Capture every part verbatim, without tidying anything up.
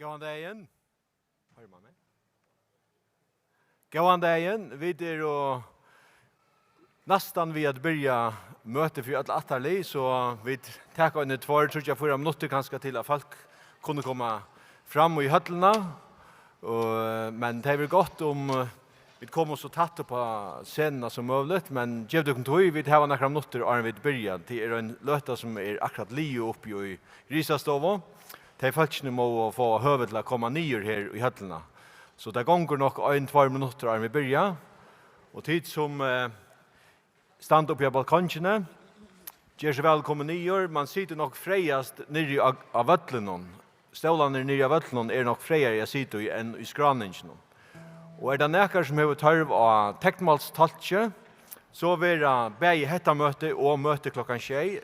Góðan dagin. Hoyrir man meg? Góðan dagin. Vit eru næstan við at byrja møtið fyri øll ættarlið, so vit taka eini tveir, tríggjar, fýra minuttir kanska til at fólk kunnu koma fram í høllina. Og, men tað hevur verið gott um, eh, vit koma so tætt upp á scenuna sum møguligt, men gev tykkum tíð, vit hava nakrar minuttir áðrenn vit byrja. Tað er ein løta sum er akkurát liðug uppi í Risastovu. Tey fólkini mugu fáa høvi til at koma niður her í høllina. So tað gongur nokk ein, tveir minuttir áðrenn vit byrja. Og tit sum, eh, standa uppi á balkongini, ger so væl at koma niður. Man situr nokk frægast niðri á, á vøllinum. Stólarnir niðri á vøllinum eru nokk frægari at sita í enn í skráninginum. Og er tað nakar sum hevur tørv á teknmálstolki, so verða bæði hetta møtið og møtið klokkan sjey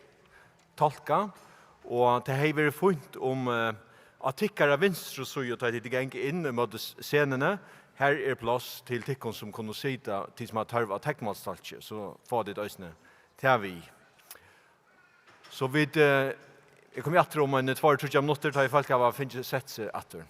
tolkað, og tað hevði verið fínt um, eh, á tykkara vinstru síðu, tá tit ganga inn ímóti s-, scenuni, har er pláss til tykkum sum kunnu sita, tit sum hava tørv á teknmálstolki, so fáa tit eisini tað við. So vit, eh, eg komi aftur um eini tveir, tríggjar minuttir, tá ið fólk hava fingið sett seg aftur.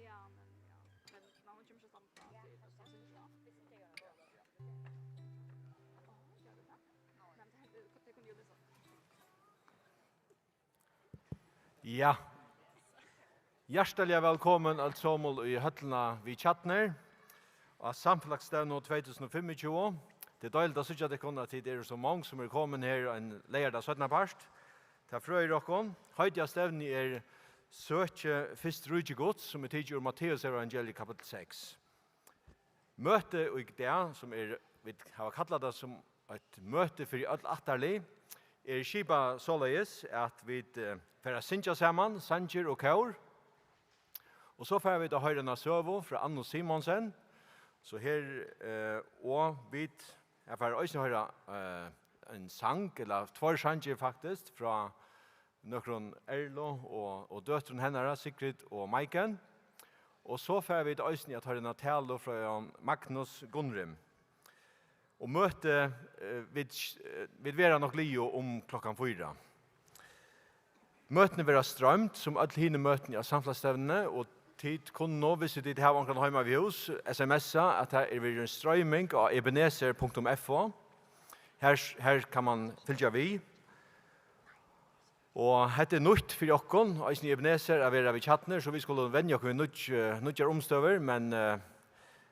Ja, men, ja. Men man må ikke miste stammen. Ja. Hjartaliga vælkomin øll somul í høllina við Tjarnir á Samfelagsstevnu tvey túsund og fimmogtjúgu. Tað er deiligt at síggja tykkum, at tit eru so mong sum eru komin her ein leygardag seinnapart. Tað frøir okkum. Heitið á stevnuni er Søkið fyrst ríki Guds, sum er tikið úr Matteusevangeliið kapitul seks. Møtið í dag, sum er, vit hava kallað tað sum eitt møti fyri øll ættarlið, er skipað soleiðis, at vit, eh, fara at syngja saman, sangir og kór. Og so fara vit at hoyra eina søgu frá Annu Simonsen. So her, eh, og vit, her fara eisini at hoyra, eh, ein sang, ella tveir sangir faktiskt, frá nøkrum Erlu og, og døtrum hennara, Sigrid og Maiken. Og so fara vit eisini at hoyra eina talu frá Magnus Gunnrim. Og møtið, eh, vit, eh, vit verða nokk liðug um klokkan fýra. Møtini verða stroymd sum øll hini møtini á samfelagsstevnuni, og tit kunnu, viss tit hava onkran heima við hús, S M S-a at tað er verið ein stroyming á ebenezer punktum f o. Her, her kann man fylgja við. Og hetta er nýtt fyri okkum, eisini í Ebenezer, at vera við Tjarnir, so vit skulu venja okkum við nýggj-, eh, nýggjar umstøður, men, eh,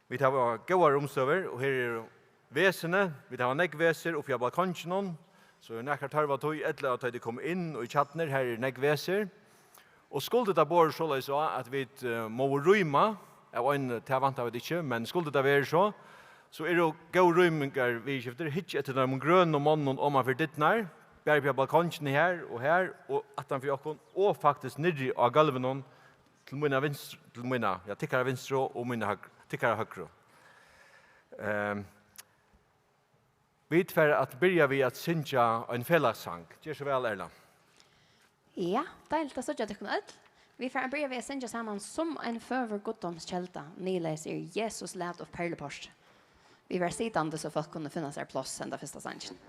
vit hava góðar umstøður, og her eru vesini, vit hava nógv vesur uppi á balkonginum, so er nakar tørvar tí, ella at tá tit koma inn í Tjarnir, her er nógv vesur. Og skuldi tað borið soleiðis á, at vit, eh, mugu rýma, av ein, tað vænta vit ikki, men skuldi tað verið so, so eru góð rýmingarviðurskifti. Hyggj eftir teimum grønu monnum oman fyri dyrnar, bæði uppi á balkongini her og her, og aftan fyri okkum, og faktiskt niðri á gólvinum, til mína vinstru, til mína, ja, tykkara vinstru og mína høgru, tykkara høgru. Ehm, Vit fara at byrja við at syngja ein felagssang. Ger so væl, Erla. Ja, deiligt at síggja tykkum øll. Vit fara at byrja við at syngja saman Sum ein føgur guddómskelda, niðurlesið er Jesus læt og perluportrið. Vit verða sitandi, so fólk kunnu finna sær pláss henda fyrsta sangin.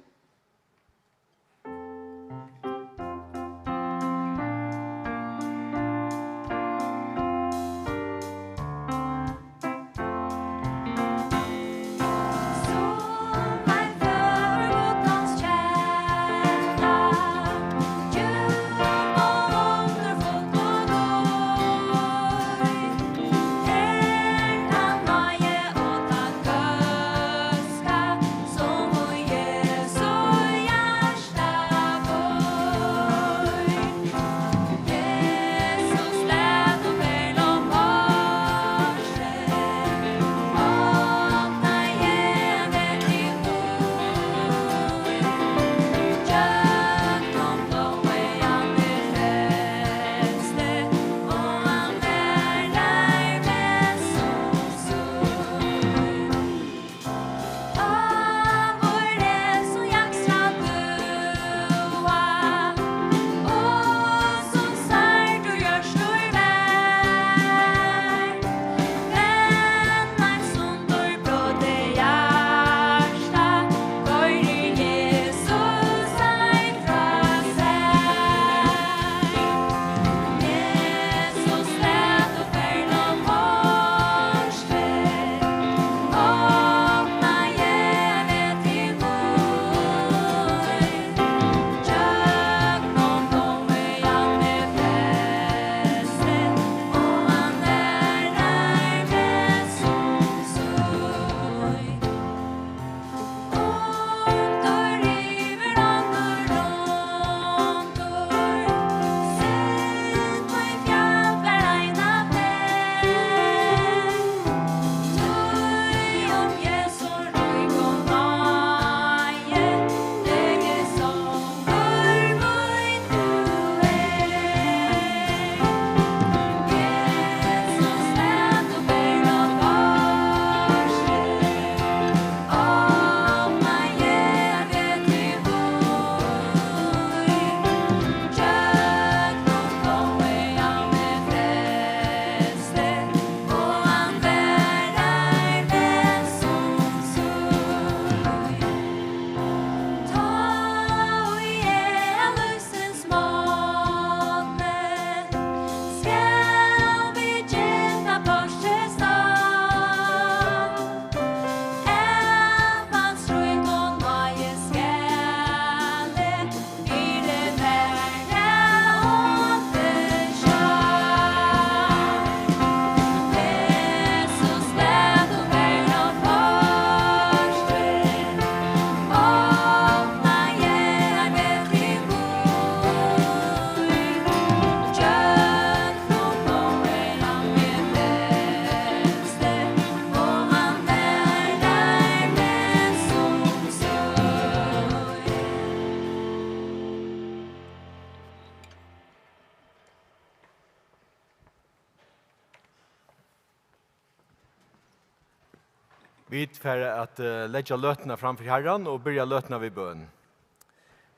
Vit fara at, eh, leggja løtuna fram fyri Harran og byrja løtuna við bøn.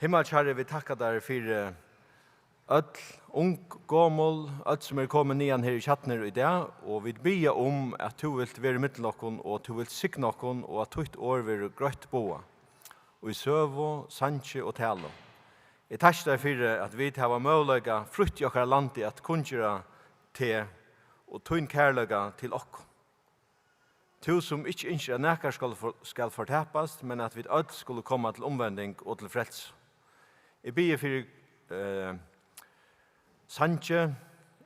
Himmalski Harri, vit takka tær fyri øll, ung, gomul, øll sum eru komin niðan her í tjarnir í dag, og vit biðja um, at tú vilt vera ímillum okkum, og at tú vilt signa okkum, og at títt orð verður greitt boðað í søgu, sangi og talu. Eg takki tær fyri, at vit hava møguleika frítt í okkara landi at kunngera teg og tín kærleika til okkum. Tú, sum ikki ynskir, at nakar skal for-, skal fortapast, men at vit øll skulu koma til umvending og til frelsu. Eg biði fyri, eh, sangi,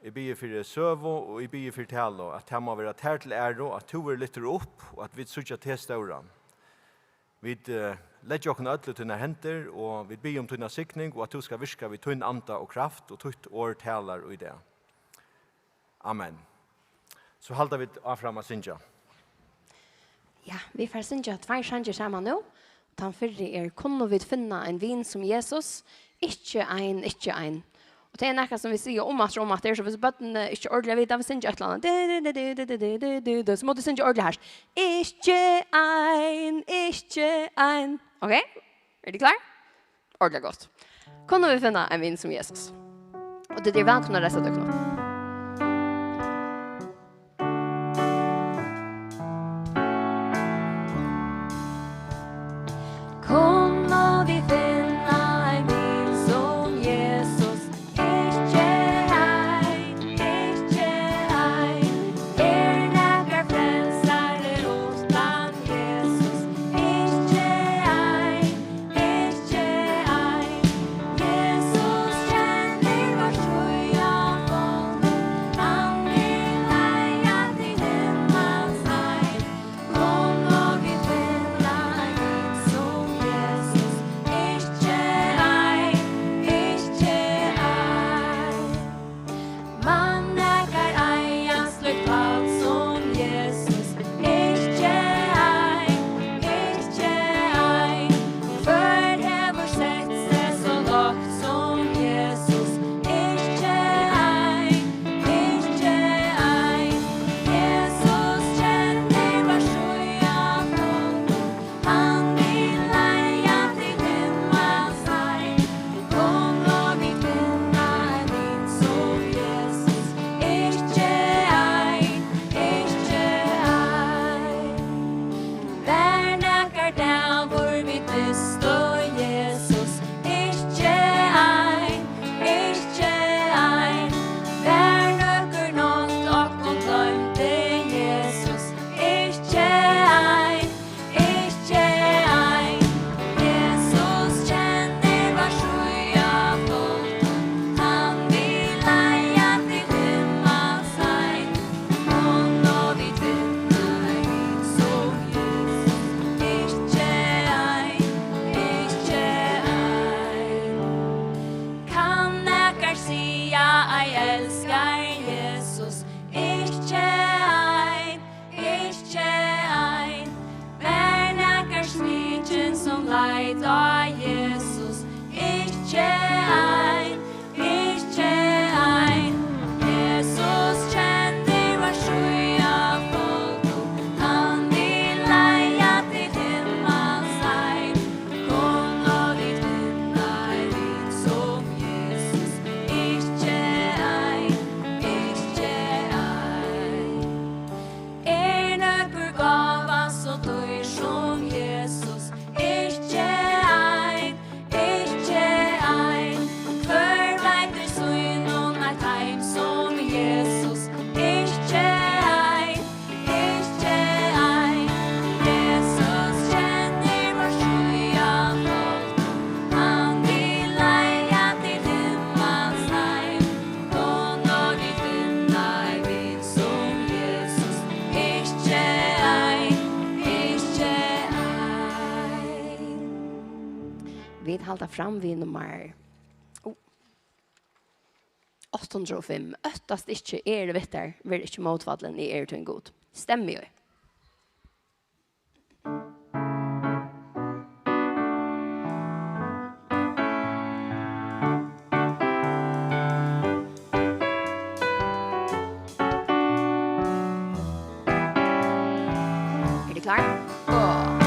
eg biði fyri søgu og eg biði fyri talu, at tað má vera tær til æru, at tú verður lyftur upp og at vit síggja teg stóran. Vit, eh, leggja okkum øll í tínar hendur, og vit biðja um tína signing, og at tú skal virka við tín anda og kraft, og títt orð talar í dag. Amen. So halda vit áfram at syngja. Ja, vit fara at syngja tveir sangir saman nú. Tann fyrri er: Kunnu vit finna ein vin sum Jesus? Ikki ein, ikki ein. Og tað er nakað sum vit siga um aftur og um aftur, so viss børnini ikki ordiliga vita, vit syngja eitt ella annað, du, du, du, so má tú syngja ordiliga hart. Ikki ein, ikki ein. Ok? Eru tit klár? Ordiliga gott. Kunnu vit finna ein vin sum Jesus? Og tit eru vælkomin at reisa tykkum upp. Vit halda fram við nummar, ó, átta hundrað og fimm. Óttast ikki, eg eri við tær, ver ikki mótfallin, eg eri tín Gud. Stemmi í. Eru tit klár? Og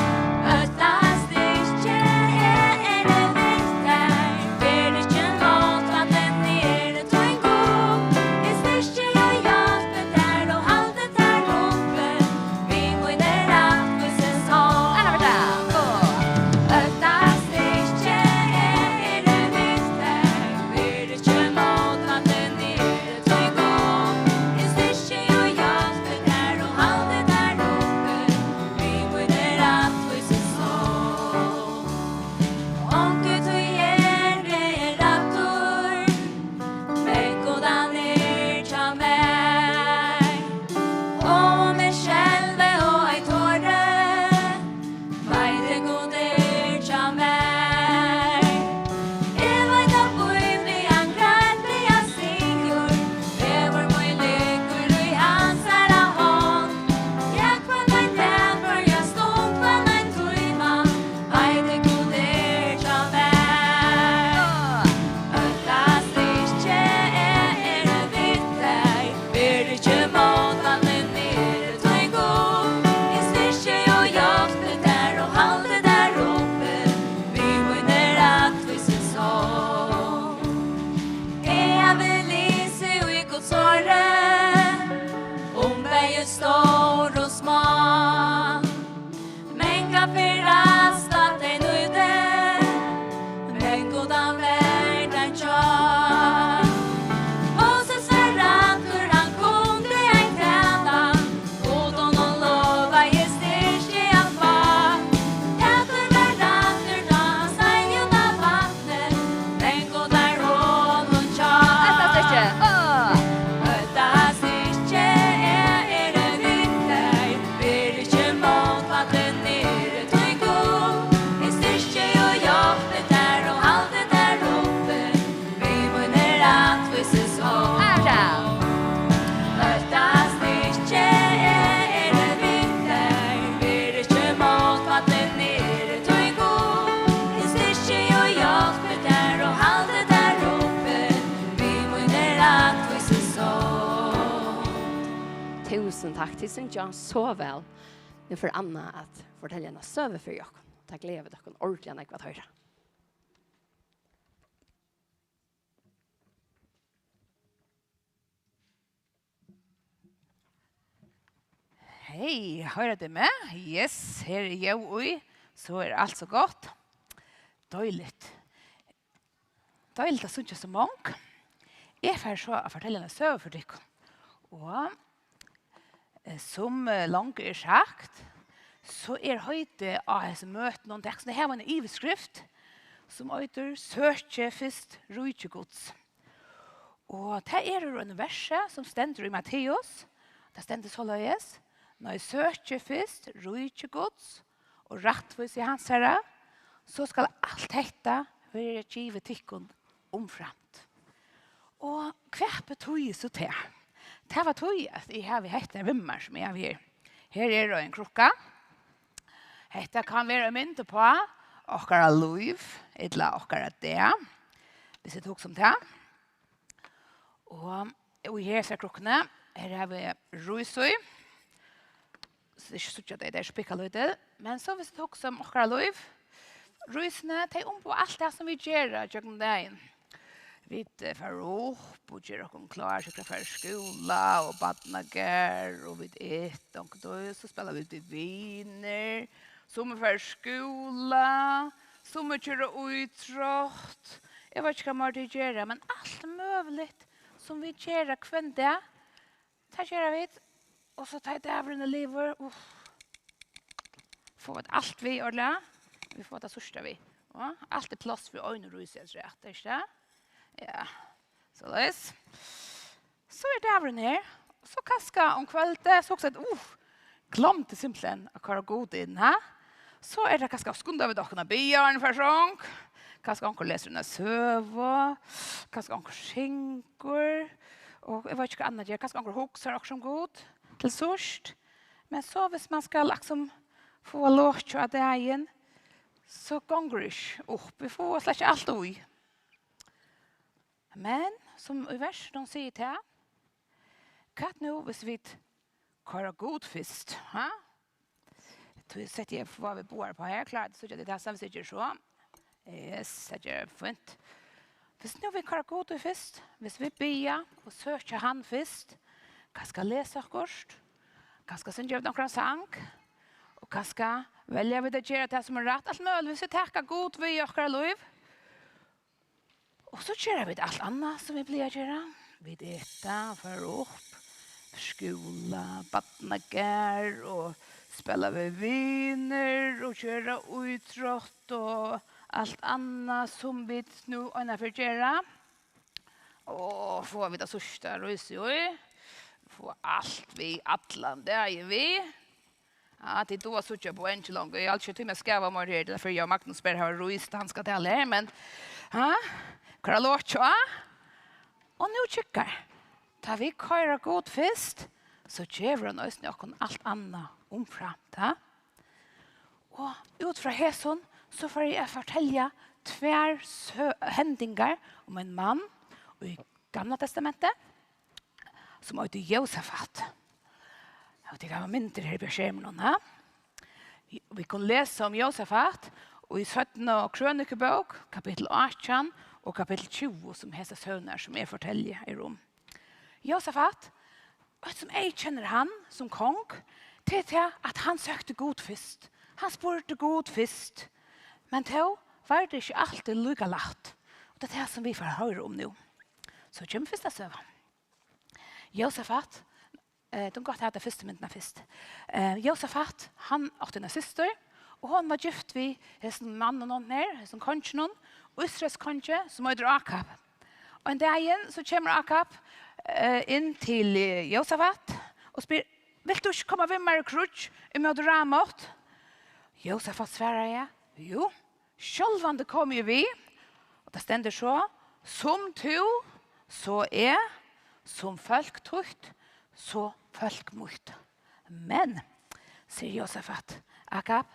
óttast ikki, eg eri við tær, ver ikki mótfallin, eg eri tín Gud. Eg styrki og hjálpi tær og haldi tær uppi við míni rættvísi song. Enn ein ferð. Og óttast ikki, eg eri við tær, ver ikki mótfallin, eg eri tín Gud. Eg styrki og hjálpi tær og haldi tær uppi við míni rættvísi song. Onkuntíð eri eg ræddur, men Gud, hann er hjá mær. Og um eg skelvi og ei tori, veit eg, Gud er hjá mær. Eg veit, at Bíblian greiliga sigur, vegur mín liggur í hansara hond. Ja, hvønn ein dag, hvørja stund, hvønn ein tíma, veit eg, Gud er hjá mær. Óttast ikki, eg eri við tær, ver ikki mótfallin, eg eri tín Gud. Eg styrki og hjálpi tær og haldi tær uppi við míni rættvísi song. Eg havi lisið í Guds orði um bæði stór og smá. Manga ferð ræðst at tey nýti, men Gud, hann var teim hjá. Moses var ræddur, hann kundi ei tala. Gud, honum lovaði styrki at fáa. Pætur var ræddur, tá hann steig út á vatnið, men Gud var honum hjá. Hetta stykkið. Áh! Óttast ikki, eg eri við tær, ver ikki mótfallin, eg eri tín Gud. Eg styrki og hjálpi tær og haldi tær uppi við míni rættvísi song. Harafturat. Óttast ikki, eg eri við tær, ver ikki mótfallin, eg eri tín Gud. Eg styrki og hjálpi tær og haldi tær uppi við míni rættvísi song. Túsund takk, tit syngja so væl. Nú fer Anna at fortelja eina søgu fyri okkum. Tað gleða vit okkum ordiliga nógv at hoyra. Hey, hoyra tit meg? Yes, her er ljóð í, so er alt so gott. Deiligt. Deiligt at síggja so mong. Eg fari so at fortelja eina søgu fyri tykkum. Og, eh, sum, eh, longu er sagt, so er heitið á hesum møtunum, tey hava eina yvirskrift sum eitur Søkið fyrst ríki Guds. Og tað er úr einum versi sum stendur í Matteus. Tað stendur soleiðis: Nei, søkið fyrst ríki Guds og rættvísi hansara, so skal alt hetta verða givið tykkum umframt. Og hvat betýðir so tað? Tað betýðir, at eg havi hetta við mær, sum eg havi her. Her er ein krukka. Hetta kann vera ein mynd uppá okkara lív, ella okkara dag, viss tit hugsa um tað. Og, og í hesi krukkuni, her havi eg rís í. So tit ikki síggja tey, tey eru so pinkulítil. Men so viss tit hugsa um okkara lív, rísini, tey umboða alt tað sum vit gera gjøgnum dagin. Vit, eh, fara upp og gera okkum klár, so vit fara í skúla og barnagarð, og vit eta onkuntíð, so spæla vit við vinir. Summi fara í skúla, summi gera ítrótt. Eg veit ikki, hvat meir tit gera, men alt møguligt sum vit gera hvønn dag, tað gera vit. Og so tá ið dagurin er liðugur, uff, fáa vit alt við ordiliga. Vit fáa tað síðsta við. Og alt er pláss fyri einum rísi afturat, er ikki tað? Ja, soleiðis. So er dagurin her. So kanska um kvøldið, so hugsa eg, uff, gloymdi simpelthen at koyra Gud inn, ha? So er tað kanska, skunda vit okkum at biðja áðrenn vit fara í song. Kanska onkur lesur eina søgu, kanska onkur syngur, og eg veit ikki hvat annað ger, kanska onkur hugsar okkurt um Gud til síðst. Men so viss mann skal, liksom, fáa lokið á dagin, so gongur ikki upp. Vit fáa slett ikki alt í. Men sum í versinum sigur tað, hvat nú, viss vit koyra Gud fyrst, ha? Tí setti eg, fáa vit báðar upp á her, klárt, so ger tað samstykki so. Yes, tað ger fínt. Viss nú vit koyra Gud í fyrst, viss vit biðja og søkja hann fyrst, kanska lesa okkurt, kanska syngja vit onkran sang, og kanska velja vit at gera tað sum er rætt, alt møguligt, viss vit taka Gud við í okkara lív, og so gera vit alt annað sum vit plaga at gera. Vit eta, fara upp, skúla, barnagarð og spæla við vinir og gera ítrótt og alt annað sum vit nú einaferð gera. Og fáa vit tað síðsta rísið í. Fáa alt við, allan dagin við. Ja, tit duga at síggja poengið longu. Eg haldi ikki, eg tími at skava meir her, fyri eg og Magnus bara hava rís, tá hann skal tala her, men, ha? Hvar er lokið, ha? Og nú kikkar. Tá vit koyra Gud fyrst, so gevur hann eisini okkum alt annað umframt, ha? Og út frá hesum, so fari eg at fortelja tvær sø-, hendingar um ein mann í Gamla Testamenti, sum eitur Jósafat. Og tit hava myndir her á skerminum, ha? Vit kunnu lesa um Jósafat í seinnu Krønikubók, kapittul átjan og kapittul tjúgu, sum hesar søgurnar, sum eg fortelji, er um. Jósafat, eitt sum eyðkennir hann sum kong, tað er tað, at hann søkti Gud fyrst. Hann spurdi Gud fyrst. Men tó var tað ikki altíð líka lætt. Og tað er tað, sum vit fara at hoyra um nú. So kemur fyrsta søga. Jósafat, eh, tú kanst gott hava ta fyrstu myndina fyrst. Eh, Jósafat, hann átti eina systur, og hon var gift við hesum manninum her, hesum konginum, Ísraels kongi, sum eitur Akab. Og ein dagin so kemur Akab, eh, inn til, eh, Jósafat og spyr: "Vilt tú ikki koma við mær í kríggj ímóti Ramot?" Jósafat svaraði: "Jú, sjálvandi komi eg við." Og tað stendur so: "Sum tú, so eg, sum fólk títt, so fólk mítt." "Men," sigur Jósafat, "Akab,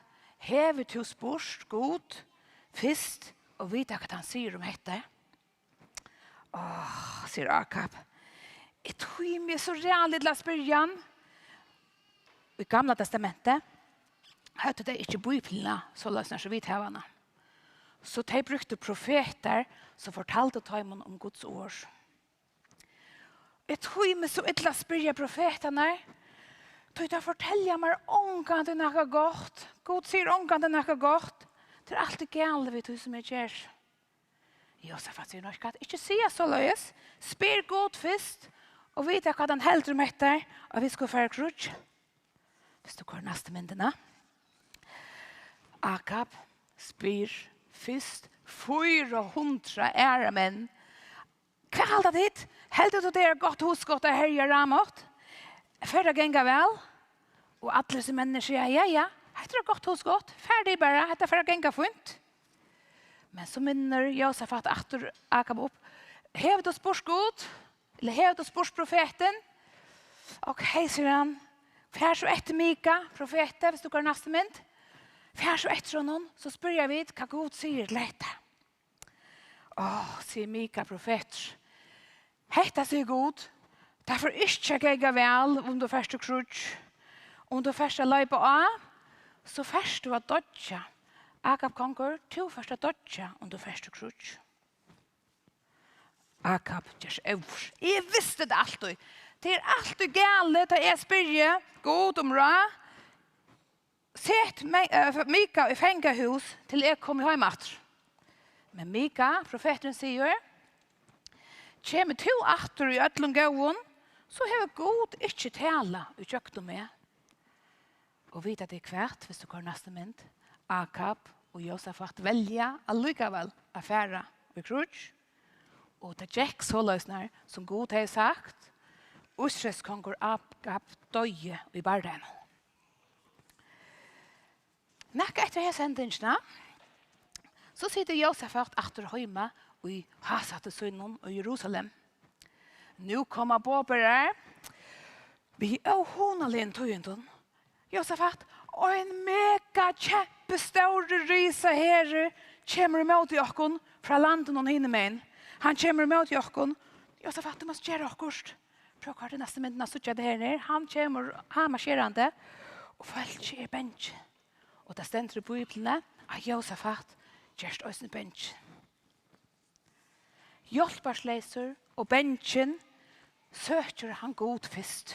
hevur tú spurt Gud fyrst og vita, hvat hann sigur um hetta?" "Áh," sigur Akab, "eg tími so ræðuliga illa at spyrja hann." Í Gamla Testamenti høvdu tey ikki Bíbliuna soleiðis, sum vit hava hana. So tey brúktu profetar, sum fortaldu teimum um Guds orð. "Eg tími so illa at spyrja profetarnar, tí teir fortelja mær ongantíð nakað gott. Gud sigur ongantíð nakað gott. Tað er altíð galið við tí, sum eg geri." Jósafat sigur: "Nei, hvat, ikki siga soleiðis. Spyr Gud fyrst, og vita, hvat hann heldur um hetta, og vit skulu fara í kríggj." Vilt tú koyra næstu myndina? Akab spyr fyrst fýra hundrað aðrar menn: "Hvat halda tit? Heldur tú, tað er gott hugskot at herja Ramot? Fer tað ganga væl?" Og allir hesir menninir siga: "Ja, ja, hetta er eitt gott hugskot. Far tit bara, hetta fer at ganga fínt." Men so minnir Jósafat aftur Akab upp: "Hevur tú spurt Gud? Ella hevur tú spurt profetin?" "Ok," sigur hann, "far so eftir Mika, profeti, vilt tú koyra næstu mynd. Far so eftir honum, so spyrja vit, hvat Gud sigur til hetta." "Áh," sigur Mika, profetur, "hetta sigur Gud: Tað fer ikki at ganga væl, um tú fert í kríggj. Um tú fert at loypa á, so fert tú at doyggja. Akab kongur, tú fert at doyggja, um tú fert í kríggj." Akab ger seg óður. "Eg visti tað altíð. Tað er altíð galið, tá eg spyrji Gud um ráð. Set Me-, eh, Mika í fangahús, til eg komi heim aftur." Men Mika, profeturin, sigur: "Kemur tú aftur í øllum góðum, so hevur Gud ikki talað ígjøgnum meg." Og vita tit hvat, vilt tú koyra næstu mynd? Akab og Jósafat velja allíkavæl at fara í kríggj. Og tað gekk soleiðis, nær sum Gud hevði sagt. Ísraels kongur Akab doyði í bardaganum. Nakað eftir hesa hendingina, So situr Jósafat aftur heima í hásæti sínum í Jerusalem. Nú koma boðberar við óhugnaligum tíðindum. Jósafat, ein mega kempistórur risaherur kemur ímóti okkum frá landinum hinumegin. Hann kemur ímóti okkum. Jósafat, tú mást gera okkurt. Prøv at koyra til næstu myndina, síggja tað her niðri. Hann kemur, hann marsjerandi, og fólkið er bangið. Og tað stendur í Bíbliuni, at Jósafat gerst eisini bangin. Hjálparleysur og bangin søkir hann Gud fyrst.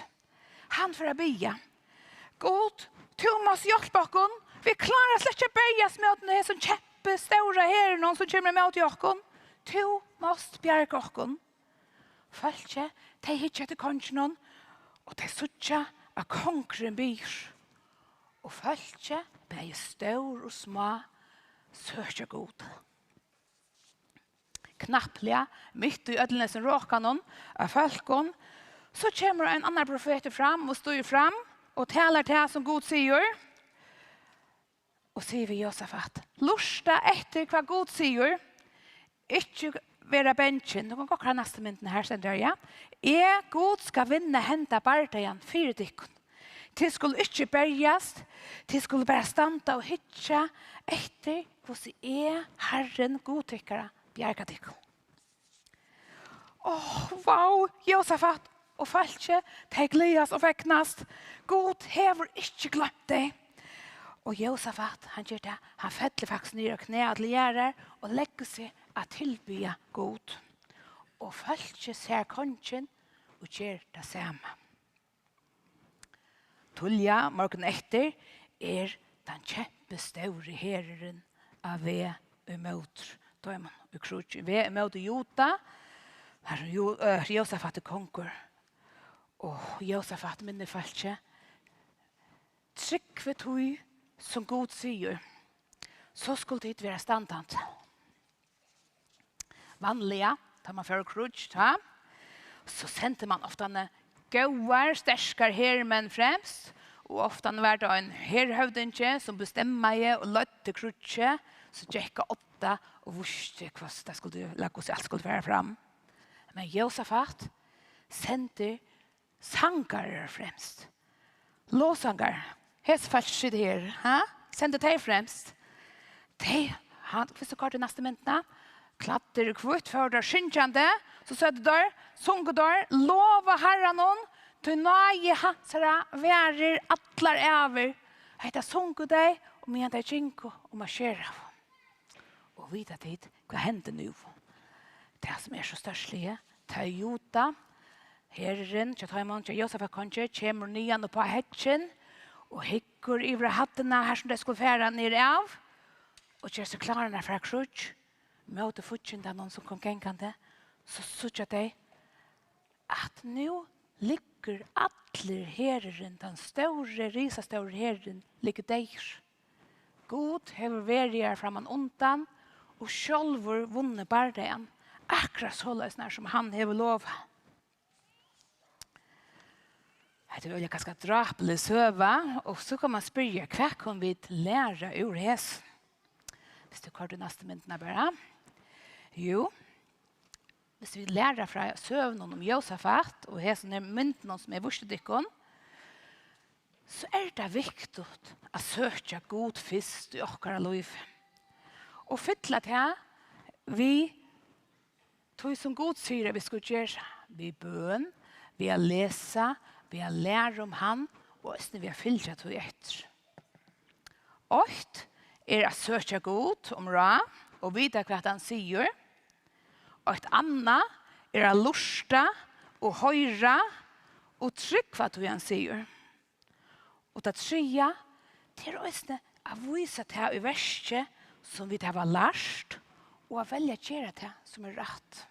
Hann fer at biðja: Gud, tú mást hjálpa okkum. Vit klára slett ikki at berjast móti hesum kempistórari herinum, sum kemur ímóti okkum. Tú mást bjarga okkum. Fólkið, tey hyggja eftir konginum, og tey síggja, at kongurin biður. Og fólkið, bæði stór og smá, søkja Gud. Knappliga, mitt í øllum hesum rokanum av fólkum, so kemur ein annar profetur fram og stígur fram og talar tað, sum Gud sigur, og sigur við Jósafat: Lurta eftir, hvat Gud sigur. Ikki vera bangin. Tú kanst gott koyra næstu myndina her, stendur har, ja. Eg, Gud, skal vinna henda bardagan fyri tykkum. Tit skulu ikki berjast, tit skulu bara standa og hyggja eftir, hvussu eg, Harrin, Gud tykkara, bjarga tykkum. Áh, vá, Jósafat og fólkið, tey gleðast og fegnast. Gud hevur ikki gloymt tey. Og Jósafat, hann ger tað, hann fellur faktiskt niður á knæ til jarðar og leggur seg at tilbiðja Gud. Og fólkið sær kongin og ger tað sama. Tíðliga morgunin eftir er tann kempestóri herurin á veg ímóti teimum í kríggi, veg ímóti Juda, har sum Ju-, øh, Jósafat er kongur. Og Jósafat minnir fólkið: Trúgvið tí, sum Gud sigur, so skulu tit vera standandi. Vanliga, tá man fór í kríggj, tá, so sendi man ofta góðar, sterkar hermenn fremst, og ofta var tað ein herhøvdingi, sum bestemmaði og leiddi kríggið, sum gekk á odda og vísti, hvussu tað skuldi, ella hvussu alt skuldi fara fram. Men Jósafat sendir sangarar fremst. Lovsangarar. Hesi fólk sita her, ha? Sendu tey fremst. Tey, ha, hvussu koyrir næstu myndina? Klæddir í hvítt, fóru teir syngjandi, so søgdu teir, sungu teir: Lova Harranum, tí náði hansara varir allar ævir. Hetta sungu tey, og meðan tey gingu og marsjeraðu. Og vita tit, hvat hendi nú? Tað, sum er so stórsligið, tá ið Juda, herurin hjá teimum, hjá Jósafat kongi, kemur niðan upp á heyggjin og hyggur yvir á hæddina, har sum tey skulu fara niður av, og ger seg klárar at fara í kríggj móti fíggindanum, sum kom gangandi, so síggja tey, at nú liggur allur herurin, tann stóri, risastóri herurin, liggur deyður. Gud hevur verið har framman undan og sjálvur vunnið bardagan, akkurát soleiðis, nær sum hann hevur lovað. Hetta er øgiliga kanska drápulig søga, og so kann man spyrja, hvat kunnu vit læra úr hesum? Viss tú koyrir næstu myndina bara. Jú, viss vit læra frá søgunum um Jósafat og hesum her myndunum, sum eg vísti tykkum, so er tað viktigt at søkja Gud fyrst í okkara lív. Og fylla tað við tí, sum Gud sigur, at vit skulu gera, við bøn, við at lesa, við at læra um hann, og eisini við at fylgja tí eftir. Eitt er at søkja Gud um ráð og vita, hvat hann sigur. Eitt annað er at lurta og hoyra og trúgva tí, hann sigur. Og tað triðja, tað er eisini at vísa tað í verki, sum vit hava lært, og at velja at gera tað, sum er rætt.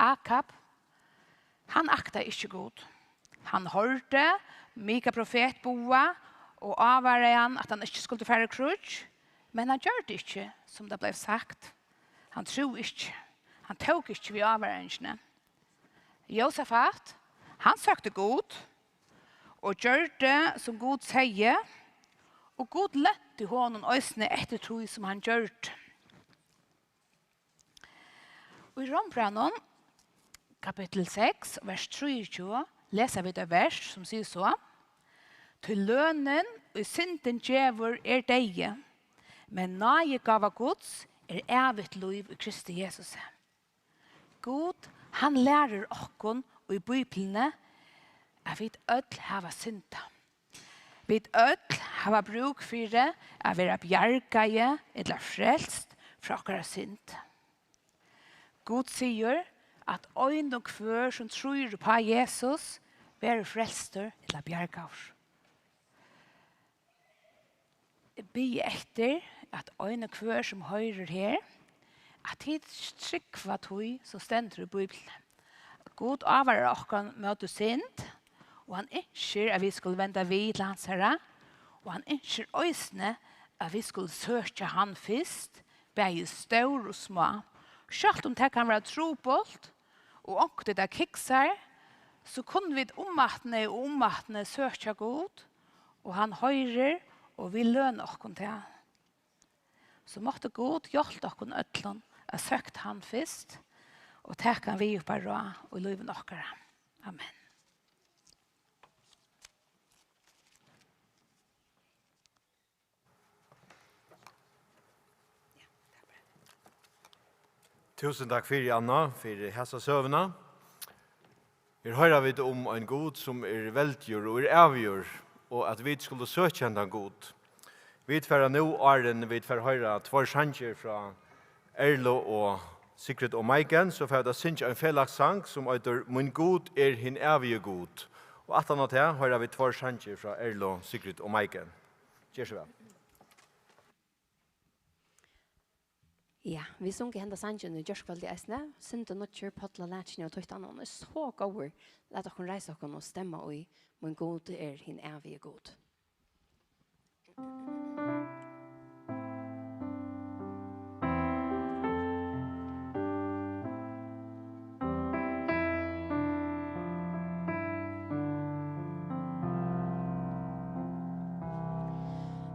Akab, hann aktaði ikki Gud. Hann hoyrdi Mika profet boða og ávaraði hann, at hann ikki skuldi fara í kríggj, men hann gjørdi ikki, sum tað bleiv sagt. Hann trúði ikki. Hann tók ikki við ávaringini. Jósafat, hann søkti Gud og gjørdi, sum Gud segði, Og Gud lønti honum eisini eftir tí, sum hann gjørdi. Í Rómbrævinum, kapittul seks, vers trýogtjúgu, lesa vit eitt vers, sum sigur so: "Tí lønin, ið syndin gevur, er deyði, men náðigáva Guds er ævigt lív í Kristi Jesusi." Gud, hann lærir okkum í Bíbliuni, at vit øll hava syndað. Vit øll hava brúk fyri at vera bjargaði ella frelst frá okkara synd. Gud sigur, at ein og hvør, sum trýr upp á Jesus, verður frelstur ella bjargaður. Eg biði eftir, at ein og hvør, sum hoyrir her, at tit trúgva tí, sum stendur í Bíbliuni. Gud ávarar okkum móti synd, og hann ynskir, at vit skulu venda við til hansara, og hann ynskir eisini, at vit skulu søkja hann fyrst, bæði stór og smá. Sjálvt um tað kann vera trupult, og onkuntíð tað kiksar, so kunnu vit umaftur og umaftur søkja Gud, og hann hoyrir og vil løna okkum tað. So mátti Gud hjálpa okkum øllum at søkt hann fyrst, og taka hann við upp á ráð í lívinum okkara. Amen. Túsund takk fyri, Anna, fyri hasa søguna. Her hoyra vit um ein Gud, sum er veldigur og er ævigur, og at vit skulu søkja hendan Gud. Vit fara nú, áðrenn vit fara hoyra tveir sangir frá Erlu og Sigrid og Maiken, so fara vit at syngja ein felags sang, sum eitur Mín Gud er hin ævigi Gud. Og aftan á tað hoyra vit tveir sangir frá Erlu, Sigrid og Maiken. Ger so væl. Ja, vit sungu henda sangin í gjárkvøldið eisini. Syndi nýggjur, Páll á lakið og Títan, hann er so góður. Lat okkum reisa okkum og stemma í Mín Gud er hin ævigi Gud.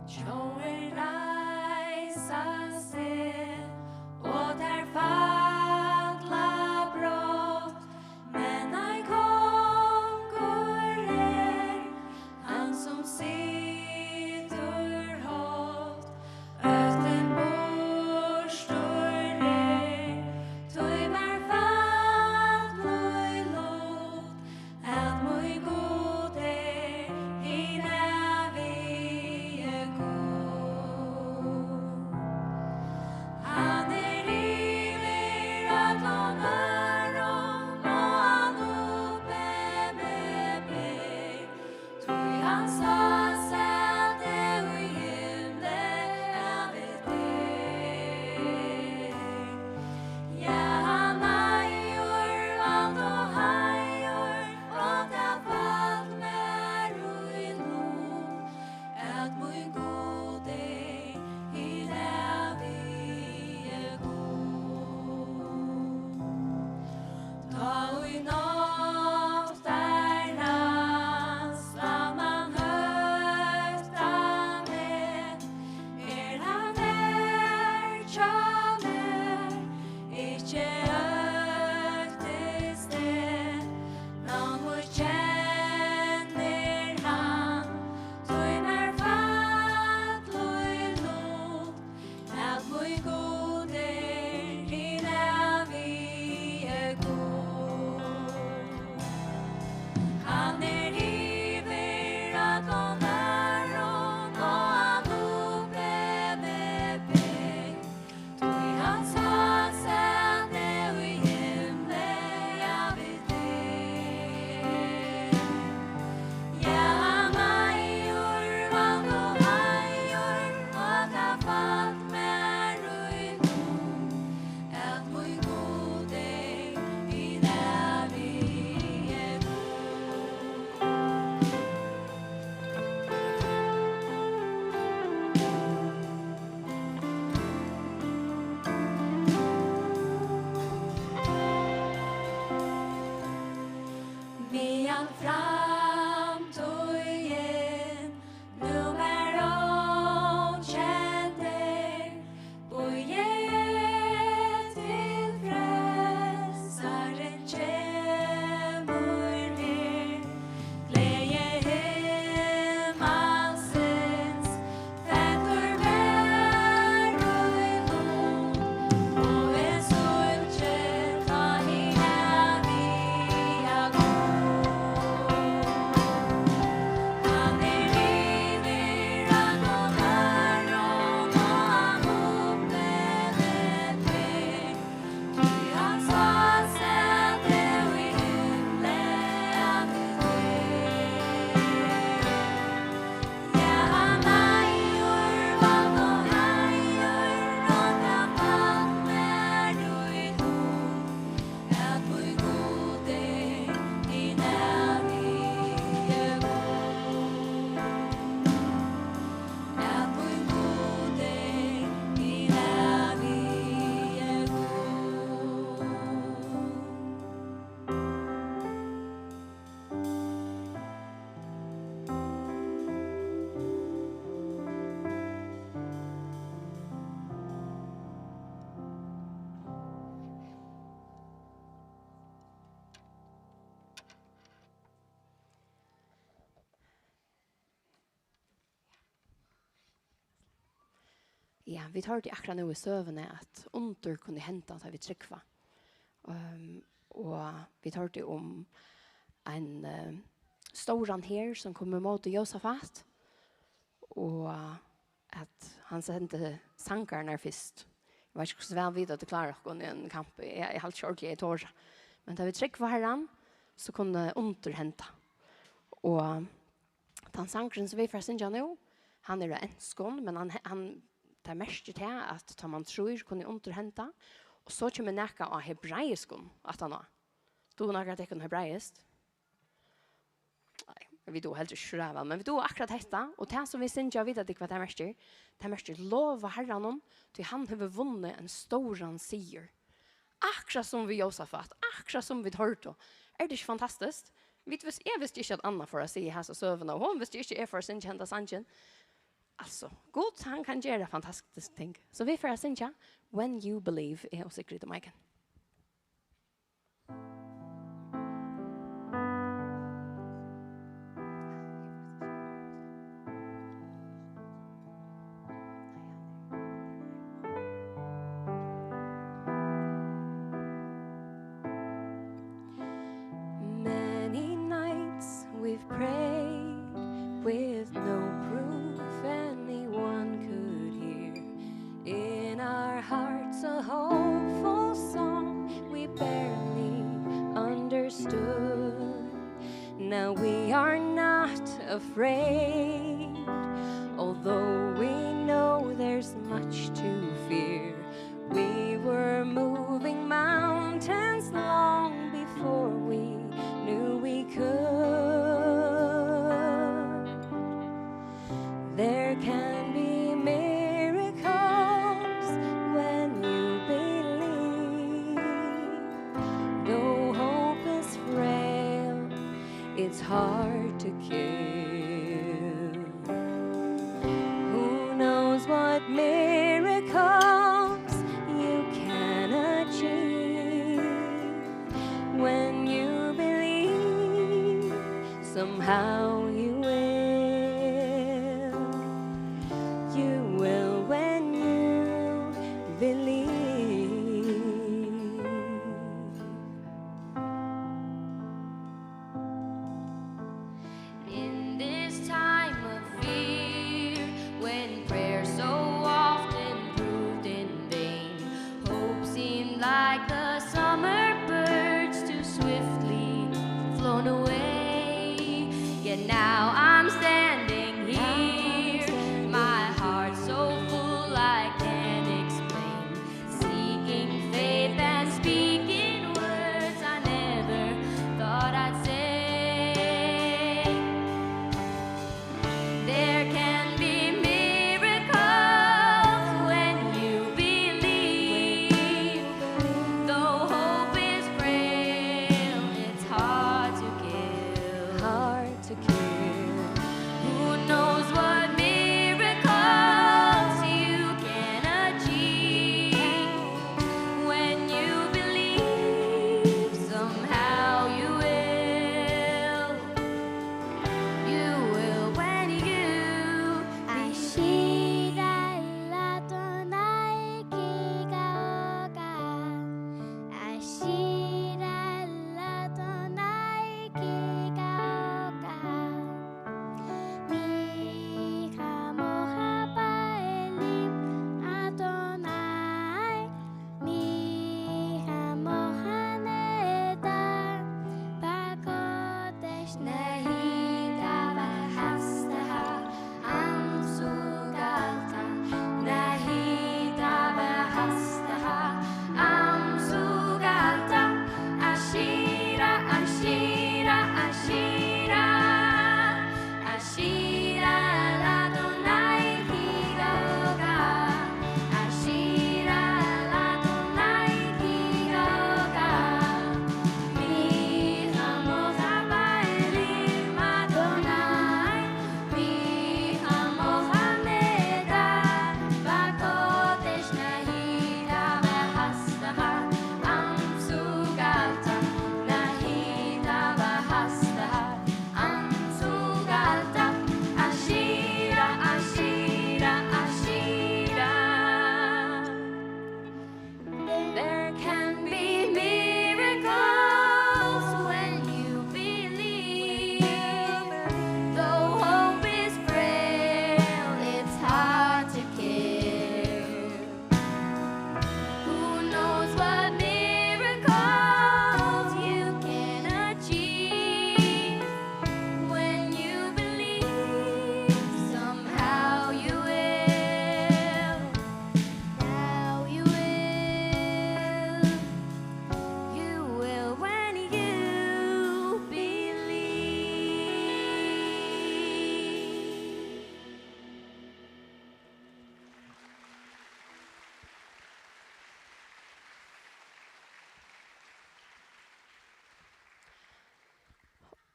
Tjóðir reisa seg og tær falla brott, men ein kongur er, hann sum situr hátt. Óttin burtur er, tí mær fall í lut, at mín Gud er hin ævigi Gud. Ja, vit hoyrdu akkurát nú í søguni, at undur kunnu henda, tá vit trúgva. Ehm, og vit hoyrdu um ein, eh, stóran her, sum kom ímóti Jósafat, og at hann sendi sangararnar fyrst. Eg veit ikki, hvussu væl vit høvdu klárað okkum í ein kamp. Eg, eg haldi ikki ordiliga, eg tori. Men tá vit trúgva Harran, so kunnu undur henda. Og tann sangurin, sum vit fara at syngja nú, hann er á enskum, men hann, hann, tað merkir tað, at tá mann trýr, kunnu undur henda. Og so kemur nakað á hebraiskum aftaná. Dugir nakar av tykkum hebraiskt? Nei, vit duga heldur ikki so væl, men vit duga akkurát hetta, og tað, sum vit syngja, vita tit, hvat tað merkir? Tað merkir: Lova Harranum, tí hann hevur vunnið ein stóran sigur. Akkurát sum við Jósafat, akkurát sum vit hoyrdu. Er tað ikki fantastiskt? Vit vis-, eg visti ikki, at Anna fór at siga hasa søguna, og hon visti ikki, at eg fór at syngja henda sangin. Altso, Gud, hann kann gera fantastiske ting. So vit fara at syngja When You Believe, eg og Sigrid og Maiken. Many nights we've prayed with no proof anyone could hear. In our hearts, a hopeful song we barely understood. Now we are not afraid, although we know there's much to fear. We were moving mountains long before we knew we could. There can be miracles when you believe. Though hope is frail, it's hard to kill. Who knows what miracles you can achieve when you believe? Somehow you will.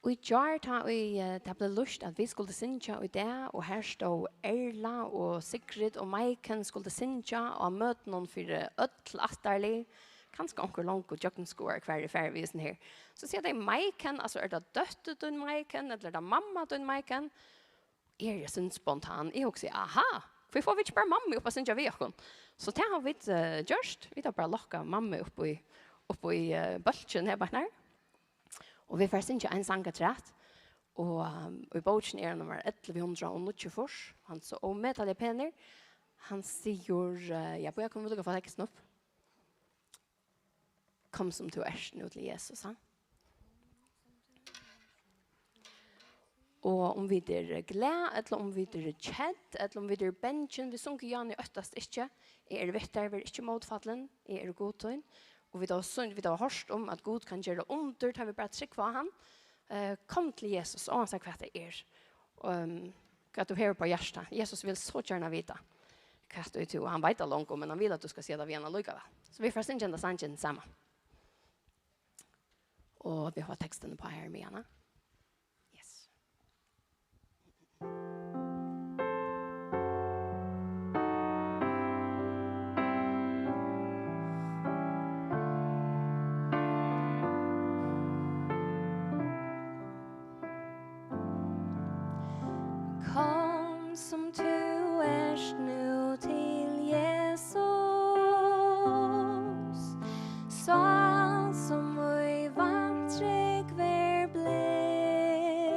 Og í gjár, tá ið, eh, tað bleiv lýst, at vit skuldu syngja í dag, og her stóð Erla og Sigrid og Maiken skuldu syngja á møtinum fyri øll ættarlið, kanska onkur longu gjøgnumskoðari, hvar eg fari við hesum her. So siga tey, Maiken, altso, er tað dóttir tín, Maiken, ella er tað mamma tín, Maiken? Eg eri eitt sindur spontan. Eg hugsi, aha, hví fáa vit ikki bara mammu upp at syngja við okkum? So tað hava vit, eh, gjørt. Vit hava bara lokkað mammu upp í, upp í, eh, bólkin her beint nær. Og vit fara at syngja ein sang afturat. Og, um, og í bókini er hann nummar ellivu hundrað og níggjuogfýrs. Hann er so ómetaliga penur. Hann sigur, eh, ja, bíða, kunnu vit líka fáa tekstin upp? Kom sum tú ert nú til Jesus, ha? Og um vit eru glað, ella um vit eru kedd, ella um vit eru bangin, vit sungu í Jan í Óttast ikki, eg eri við tær, ver ikki mótfallin, eg eri Gud tín. Og vit hava sung-, vit hava hoyrt um, at Gud kann gera undur, tá vit bara trúgva á hann. Eh, kom til Jesus, óansett hvat tað er. Og, um, hvat tú hevur á hjarta. Jesus vil so gjarna vita, hvat tú, tú, hann veit tað longu, men hann vil, at tú skal siga tað við hann allíkavæl. So vit fara at syngja henda sangin saman. Og vit hava tekstin uppá her, Miana. Yes. Kom sum tú ert nú til Jesus, sál sum í vantrúgv er blind.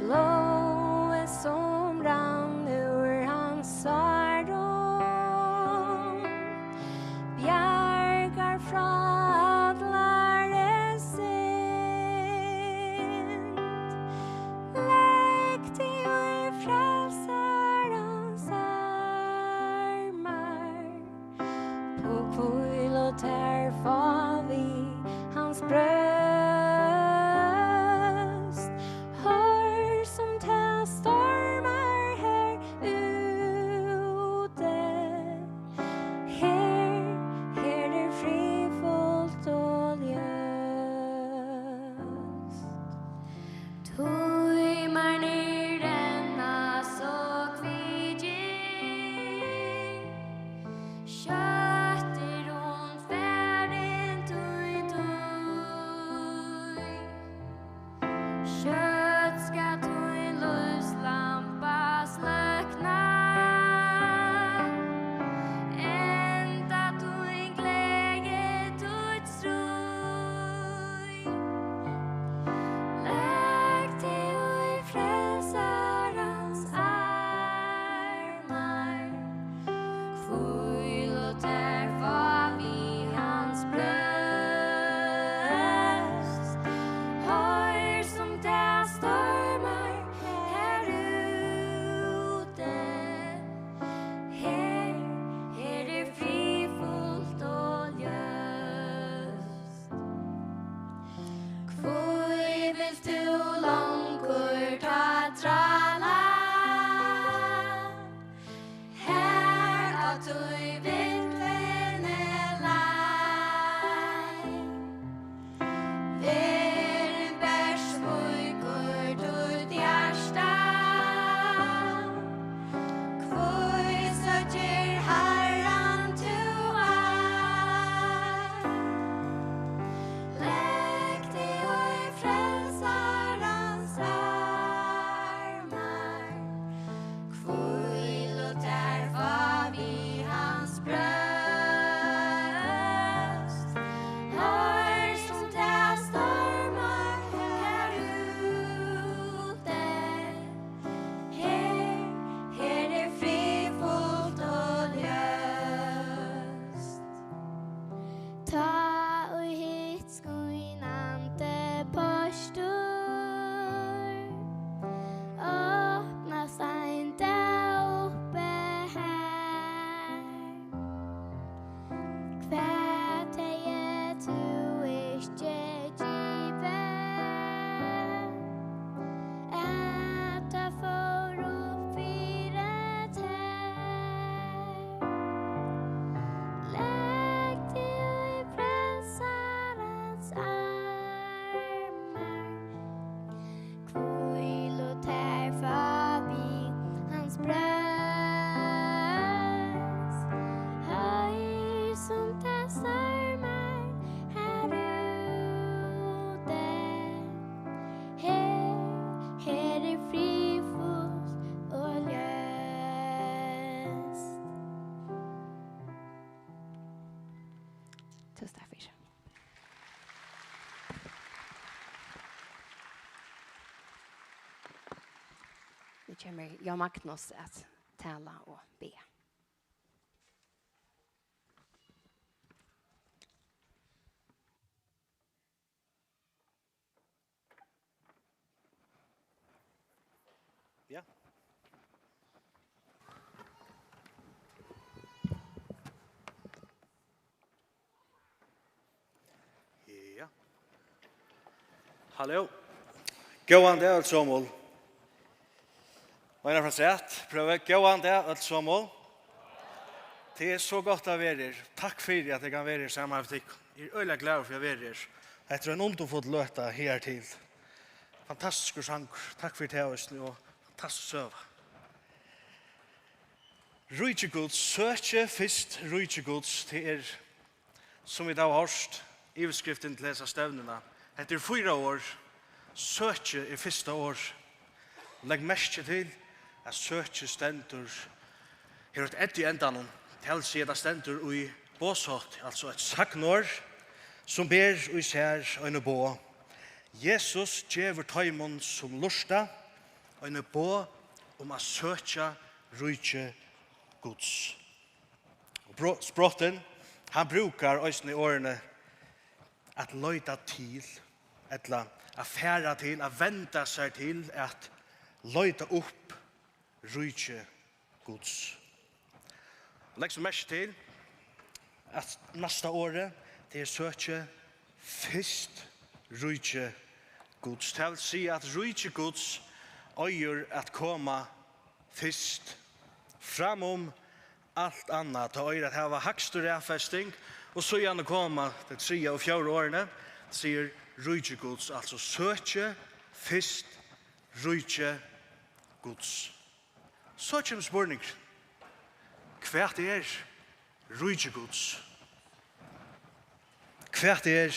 Blóðið sum rann úr hans sárum bjargar frá allari synd. Legg teg í frelsarans armar, og hvíl og tær fá við hans brjóst. Hoyr sum Nú kemur Jón Magnus at tala og biðja. Ja. Ja. Hallo. Góðan dag, øll somul. Og ein afturat, prøvi. Góðan dag, øll somul. Tað er so gott at vera her. Takk fyri, at eg kann vera her saman við tykkum. Eg eri øgiliga glaður fyri at vera her. Hetta er ein undurfull løta higartil. Fantastiskur sangur. Takk fyri tað eisini, og fantastisk søga. Ríki Guds, søkið fyrst ríki Guds, tað er, sum vit hava hoyrt, yvirskriftin til hesa stevnuna. Hetta eru fýra orð. Søkið er fyrsta orð. Legg merki til, at søkið stendur, hevur eitt ð í endanum. Tað vil siga, at tað stendur í boðshátti, altso eitt sagnorð, sum ber í sær eini boð. Jesus gevur teimum, sum lurta, eini boð um at søkja ríki Guds. Og bro-, Sprotten, hann brúkar eisini orðini at leita til, ella at fara til, at venda sær til, at leita upp ríki Guds. Legg so merki til, at næsta orðið, tað er søkið fyrst ríki Guds. Tað vil siga, at ríki Guds eigur at koma fyrst, framum alt annað. Tað eigur at hava hægstu raðfesting, og síðani koma tey triðja og fjórða orðini, sigur ríki Guds, altso søkið fyrst ríki Guds. So kemur spurningurin, hvat er ríki Guds? Hvat er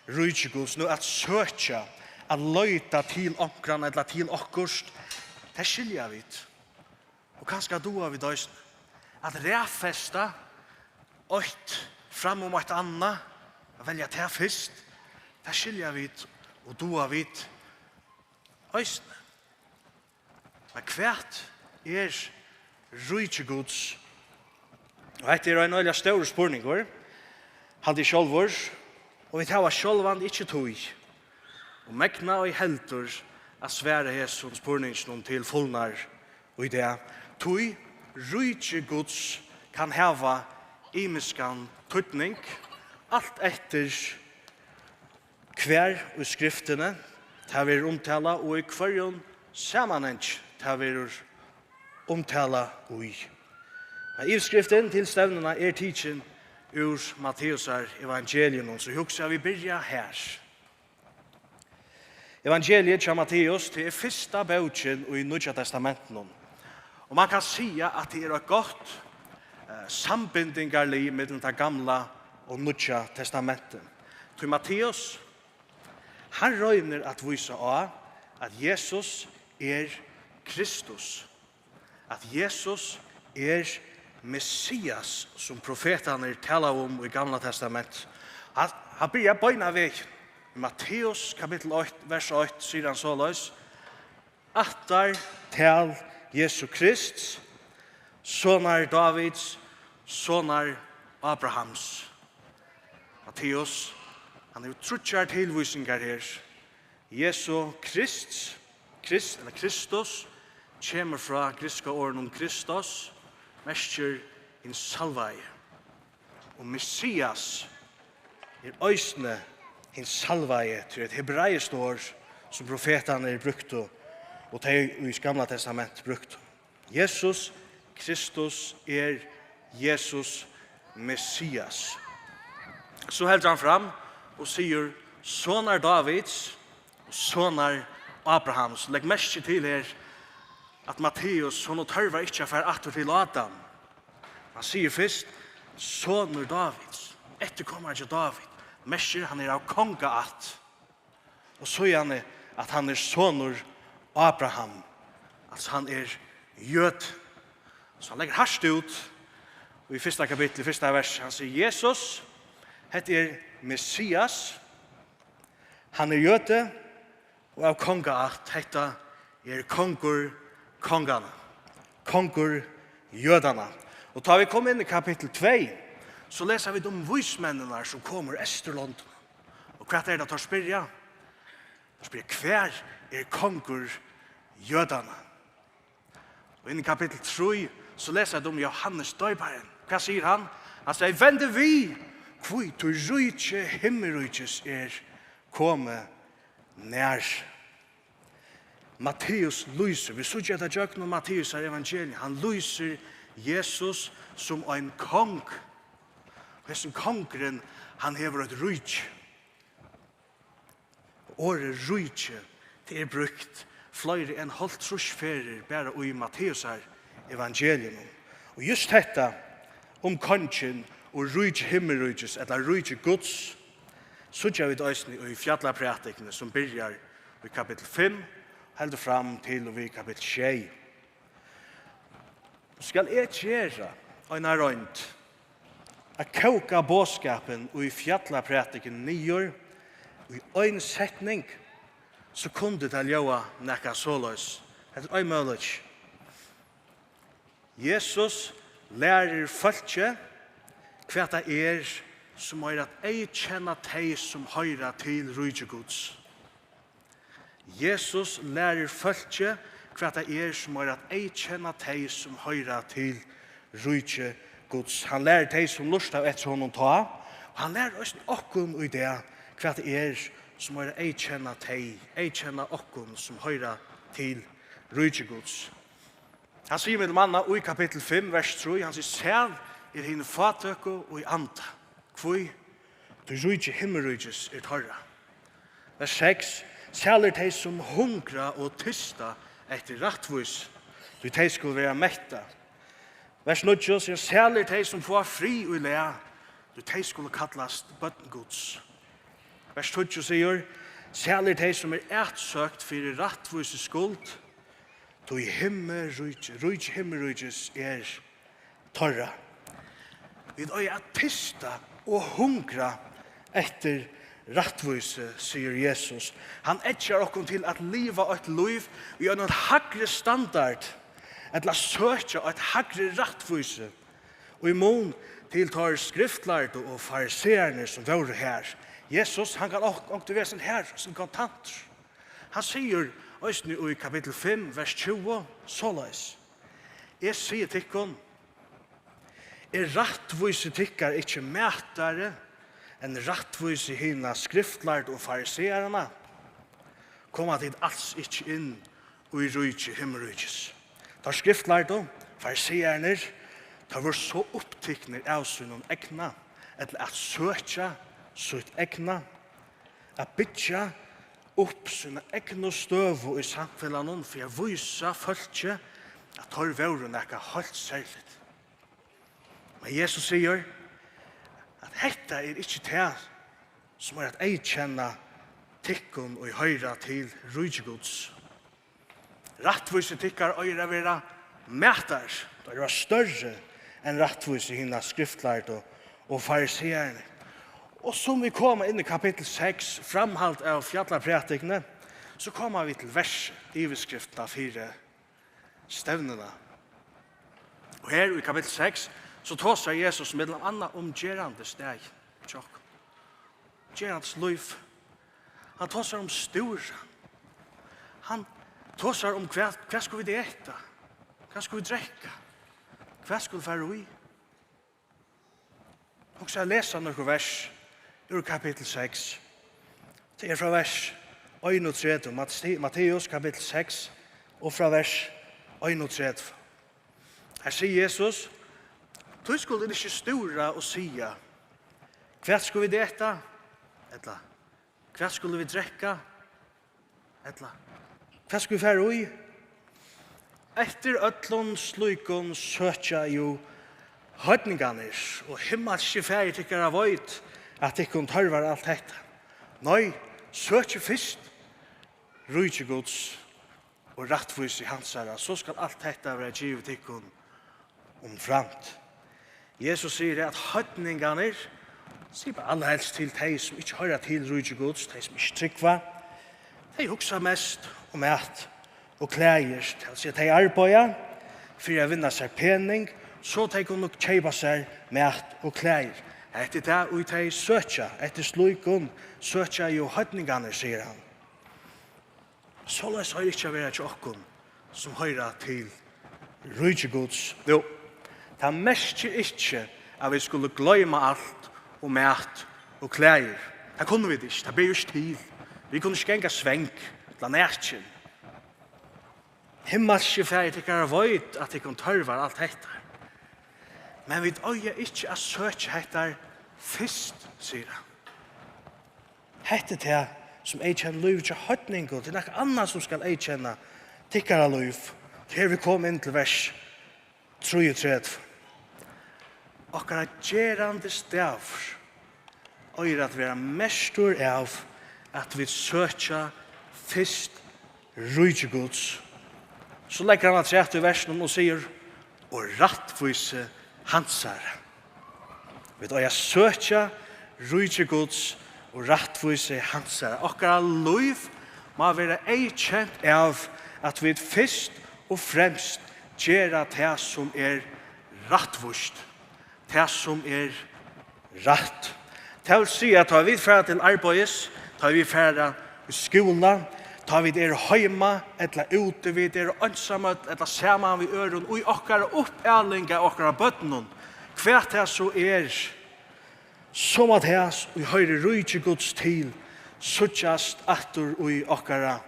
ríki Guds? Nú, at søkja, at leita til onkran ella til okkurt, tað skilja vit. Og kanska duga vit eisini at raðfesta eitt fram um eitt annað, at velja tað fyrst, tað skilja vit og duga vit eisini. Men hvat er ríki Guds? Og hetta er ein øgiliga stórur spurningur, haldi eg sjálvur, og vit hava sjálvandi ikki tíð, og megna ei heldur, at svara hesum spurninginum til fulnar í dag, tí ríki Guds kann hava ymiskan týdning, alt eftir hvar í Skriftini tað verður umtalað og í hvørjum samanhangi tað verður umtalað í. Men yvirskriftin til stevnuna er tikin úr Matteusar evangelium, so eg hugsi, at vit byrja har. Evangeliið hjá Matteus, tað er fyrsta bókin í Nýggja Testamentinum. Og man kann siga, at tað er eitt gott, eh, sambindingarlið millum tað gamla og nýggja testamentið. Tí Matteus, hann roynir at vísa á, at Jesus er Kristus, at Jesus er Messias, sum profetarnir talaðu um í Gamla Testament. Hann, hann byrjar beinanvegin í Matteus kapittul eitt, vers eitt, sigur hann soleiðis: Ættartal Jesu Krists, sonar Dávids, sonar Abrahams. Matteus, hann hevur tríggjar tilvísingar her. Jesu Krist, Krist, ella Kristus, kemur frá grikska orðinum Christos, merkir hin salvaði. Og Messias er eisini hin salvaði, tí eitt hebraiskt orð, sum profetarnir brúktu, og tey í Gamla Testament brúktu. Jesus Kristus er Jesus Messias. So heldur hann fram og sigur, sonar Dávids og sonar Abrahams. Legg merki til her, at Matteus, honum tørvar ikki at fara aftur til Adam. Hann sigur fyrst, sonur Dávids, eftirkomari hjá Dávid. Merkir, hann er av kongaætt. Og síðani, at hann er sonur Abraham, altso, hann er jødi. So hann leggur hart út í fyrsta kapitli, fyrsta vers. Hann sigur, Jesus, hetta er Messias, hann er jødi og av kongaætt, hetta er kongur Kongarnar. Kongur jødanna. Og tá vit koma inn í kapittul tvey, so lesa vit um vísmenninar, sum koma úr Eysturlondum. Og hvat er tað, teir spyrja? Teir spyrja: "Hvar er kongur jødanna?" Og inn í kapittul trý, so lesa vit um Jóhannes Doyparan. Hvat sigur hann? Hann sigur: "Vendið við, hví, tí ríki himmiríkis er komið nær." Matteus lýsir, vit síggja hetta gjøgnum Matteusar evangelium, hann lýsir Jesus sum ein kong. Hesin kongurin, hann hevur eitt ríki. Orðið ríki, tað er brúkt fleiri enn hálvtrýss ferðir bara í Matteusar evangelium. Og júst hetta um kongin og ríki himmiríkis, ella ríki Guds, síggja vit eisini í fjallaprædikuni, sum byrjar í kapittul fimm, heldur fram til og við kapittul sjey. Skal eg gera eina roynd at kóka boðskapin í fjallaprædikuni niður í ein setning, so kundi tað ljóða nakað soleiðis. Hetta er ein møguleiki. Jesus lærir fólki, hvat tað er, sum eigur at eyðkenna tey, sum hoyra til ríki Guds. Jesus lærir fólki, hvat tað er, sum eigur at eyðkenna tey, sum hoyra til ríki Guds. Hann lærir tey, sum lurtaðu eftir honum tá, og hann lærir eisini okkum í dag, hvat tað er, sum eigur at eyðkenna tey, eyðkenna okkum, sum hoyra til ríki Guds. Hann sigur millum annað í kapittul fimm, vers trý, hann sigur: "Sæl er hini fátøku í anda." Hví? Tí ríki himmiríkis er teirra. Vers seks: "Sæl er tey, sum hungra og tysta eftir rættvísi, tí tey skulu verða mettað." Vers níggju sigur: "Sæl er tey, sum fáa frið í lag, tí tey skulu kallast børn Guds." Vers tíggju sigur: "Sæl er tey, sum er atsøkt fyri rættvísi skuld, tí himmiríki, ríki himmiríkis er teirra." Vit eiga at tysta og hungra eftir rættvísi, sigur Jesus. Hann eggjar okkum til at liva eitt lív í einum hægri standard, ella søkja eitt hægri rættvísi, í mun til teir skriftlærdu og fariseararnir, sum vóru har. Jesus, hann kann onk-, onkuntíð vera sum har, sum kontantur. Hann sigur eisini í kapittul fimm, vers tjúgu, soleiðis: "Eg sigi tykkum, er rættvísi tykkara ikki mætari enn rættvísi hinna skriftlærdu og farisearanna, koma tit als ikki inn í ríki himmiríkis." Teir skriftlærdu, fariseararnir, teir vóru so upptiknir av sínum egna, ella at søkja sítt egna, at byggja upp sína egnu støðu í samfelagnum fyri at vísa fólki, at teir vóru nakað heilt serligt. Men Jesus sigur, at hetta er ikki tað, sum er at eyðkenna tykkum, ið hoyra til ríki Guds. Rættvísi tykkara eigur at vera mætari, tað eigur at vera størri enn rættvísi hinna skriftlærdu og fariseararnir. Og sum vit koma inn í kapittul seks, framhald av fjallaprædikuni, so koma vit til vers, yvirskriftina fyri stevnuna. Og her í kapittul seks, so tosar Jesus millum annað um gerandisdagin hjá okkum. Gerandis lív. Hann tosar um stúran. Hann tosar um, hvat, hvat skulu vit eta? Hvat skulu vit drekka? Hvat skulu vit fara í? Hugsa at lesa nøkur vers úr kapittul seks. Tað er frá vers einogtretivu, Mate-, Matteus kapittul seks, og frá vers einogtretivu. Her sigur Jesus: "Tí skulu tit ikki stúra og siga: Hvat skulu vit eta? Ella: Hvat skulu vit drekka? Ella: Hvat skulu vit fara í?" Eftir øllum slíkum søkja jú heidningarnir, og himmalski Faðir tykkara veit, at tykkum tørvar alt hetta. Nei, søkið fyrst ríki Guds og rættvísi hansara, so skal alt hetta vera givið tykkum umframt. Jesus sigur at heidningarnir, sigur bara allarhelst til tey, sum ikki hoyra til ríki Guds, tey, sum ikki trúgva, tey hugsa mest um mat og klæðir. Tað vil siga, tey arbeiða fyri at vinna sær pening, so tey kunnu keypa sær mat og klæðir. Hetta er tað, ið tey søkja eftir, slíkum søkja jú heidningarnir, sigur hann. Soleiðis eigur ikki at vera hjá okkum, sum hoyra til ríki Guds. Jú, tað merkir ikki, at vit skulu gloyma alt um mat og klæðir. Tað kunnu vit ikki, tað ber jú ikki til. Vit kunnu ikki ganga svang ella nakin. Himmalski Faðir tykkara veit, at tykkum tørvar alt hetta. Men vit eiga ikki at søkja hetta fyrst, sigur hann. Hetta er tað, sum eyðkennir lívið hjá heidningum. Tað er nakað annað, sum skal eyðkenna tykkara lív. Her vit koma inn til vers trýogtretivu. Okkara gerandisdagur eigur at vera merktur av, at vit søkja fyrst ríki Guds. So leggur hann afturat í versinum og sigur, og rættvísi hansara. Vit eiga at søkja ríki Guds og rættvísi hansara. Okkara lív má vera eyðkent av, at vit fyrst og fremst gera tað, sum er rættvíst, tað, sum er rætt. Tað vil siga, at tá vit fara til arbeiðis, tá vit fara í skúla, tá vit eru heima ella úti, vit eru einsamøll ella saman við øðrum, í okkara uppæling av okkara børnum, hvat tað so er, so má tað, ið hoyrir ríki Guds til, síggjast aftur í okkara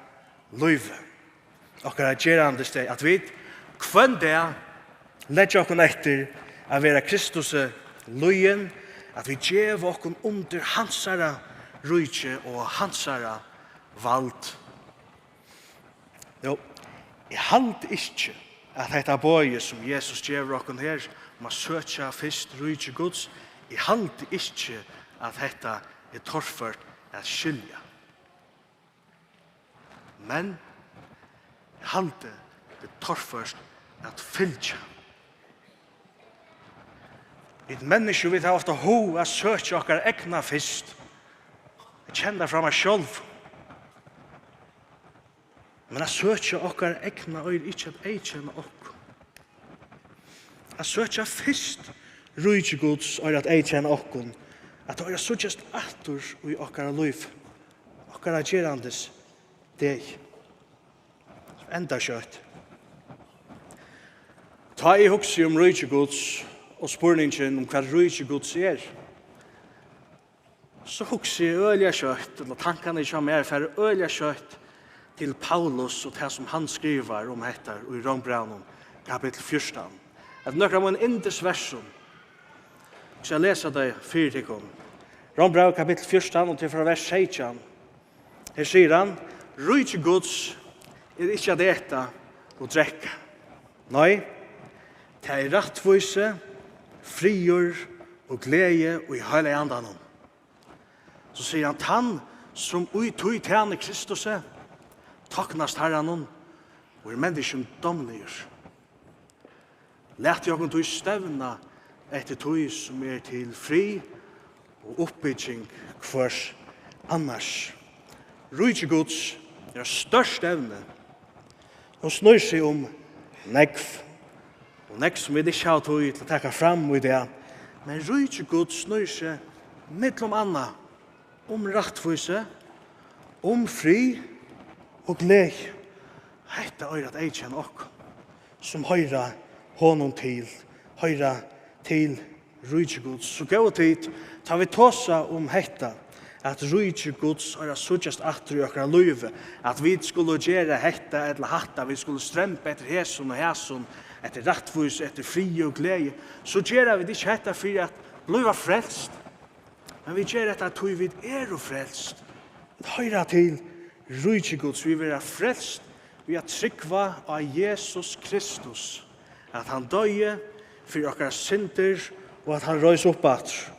lívi, okkara gerandisdegi, at vit hvønn dag leggja okkum eftir at vera Kristusi lýðin, at vit geva okkum undir hansara ríki og hansara vald. Jú, eg haldi ikki, at hetta boðið, sum Jesus gevur okkum her, um at søkja fyrst ríki Guds, eg haldi ikki, at hetta er torført at skilja. Men eg haldi, tað er torført at fylgja. Vit menniskju, vit hava ofta hug at søkja okkara egna fyrst. Eg kenni tað frá mær sjálv. Men at søkja okkara egna eigur ikki at eyðkenna okkum. At søkja fyrst ríki Guds eigur at eyðkenna okkum, at tað eigur at síggjast aftur í okkara lív, okkara gerandis degi. Enda skjótt. Tá eg hugsi um ríki Guds og spurningin um, hvat ríki Guds er, so hugsi eg øgiliga skjótt, ella tankarnir hjá mær fara øgiliga skjótt til Paulus og tað, sum hann skrivar um hetta í Rómbrævinum, kapittul fjúrtan. At nøkur av mínum yndisversum, eg skal lesa tey fyri tykkum. Rómbrævið, kapittul fjúrtan, og til frá vers seytjan. Her sigur hann, ríki Guds er ikki at eta og drekka. Nei, tað er rættvísi, friður og gleði í Heilaga Andanum. So sigur hann, tann sum í tí tænir Kristusi, toknast Harranum og er menniskjum dámligur. Latið okkum tí stevna eftir tí, sum er til frið og uppbygging hvørs annars. Ríki Guds er eitt stórt evni. Hon snýr seg um nógv, og nógv, sum vit ikki hava tíð til at taka fram í dag. Men ríki Guds snýr seg millum annað um rættvísi, um frið og gleði. Hetta eigur at eyðkenna okkum, sum hoyra honum til, hoyra til ríki Guds. So góðu tit, tá vit tosa um hetta, at ríki Guds eigur at síggjast aftur í okkara lívi, at vit skulu gera hetta ella hatta, vit skulu stremba eftir hesum og hasum, eftir rættvísi, eftir friði og gleði, so gera vit ikki hetta fyri at blíva frelst. Men vit gera hetta, tí vit eru frelst. Vit hoyra til ríki Guds. Vit verða frelst við at trúgva á Jesus Kristus, at hann doyði fyri okkara syndir og at hann reis upp aftur.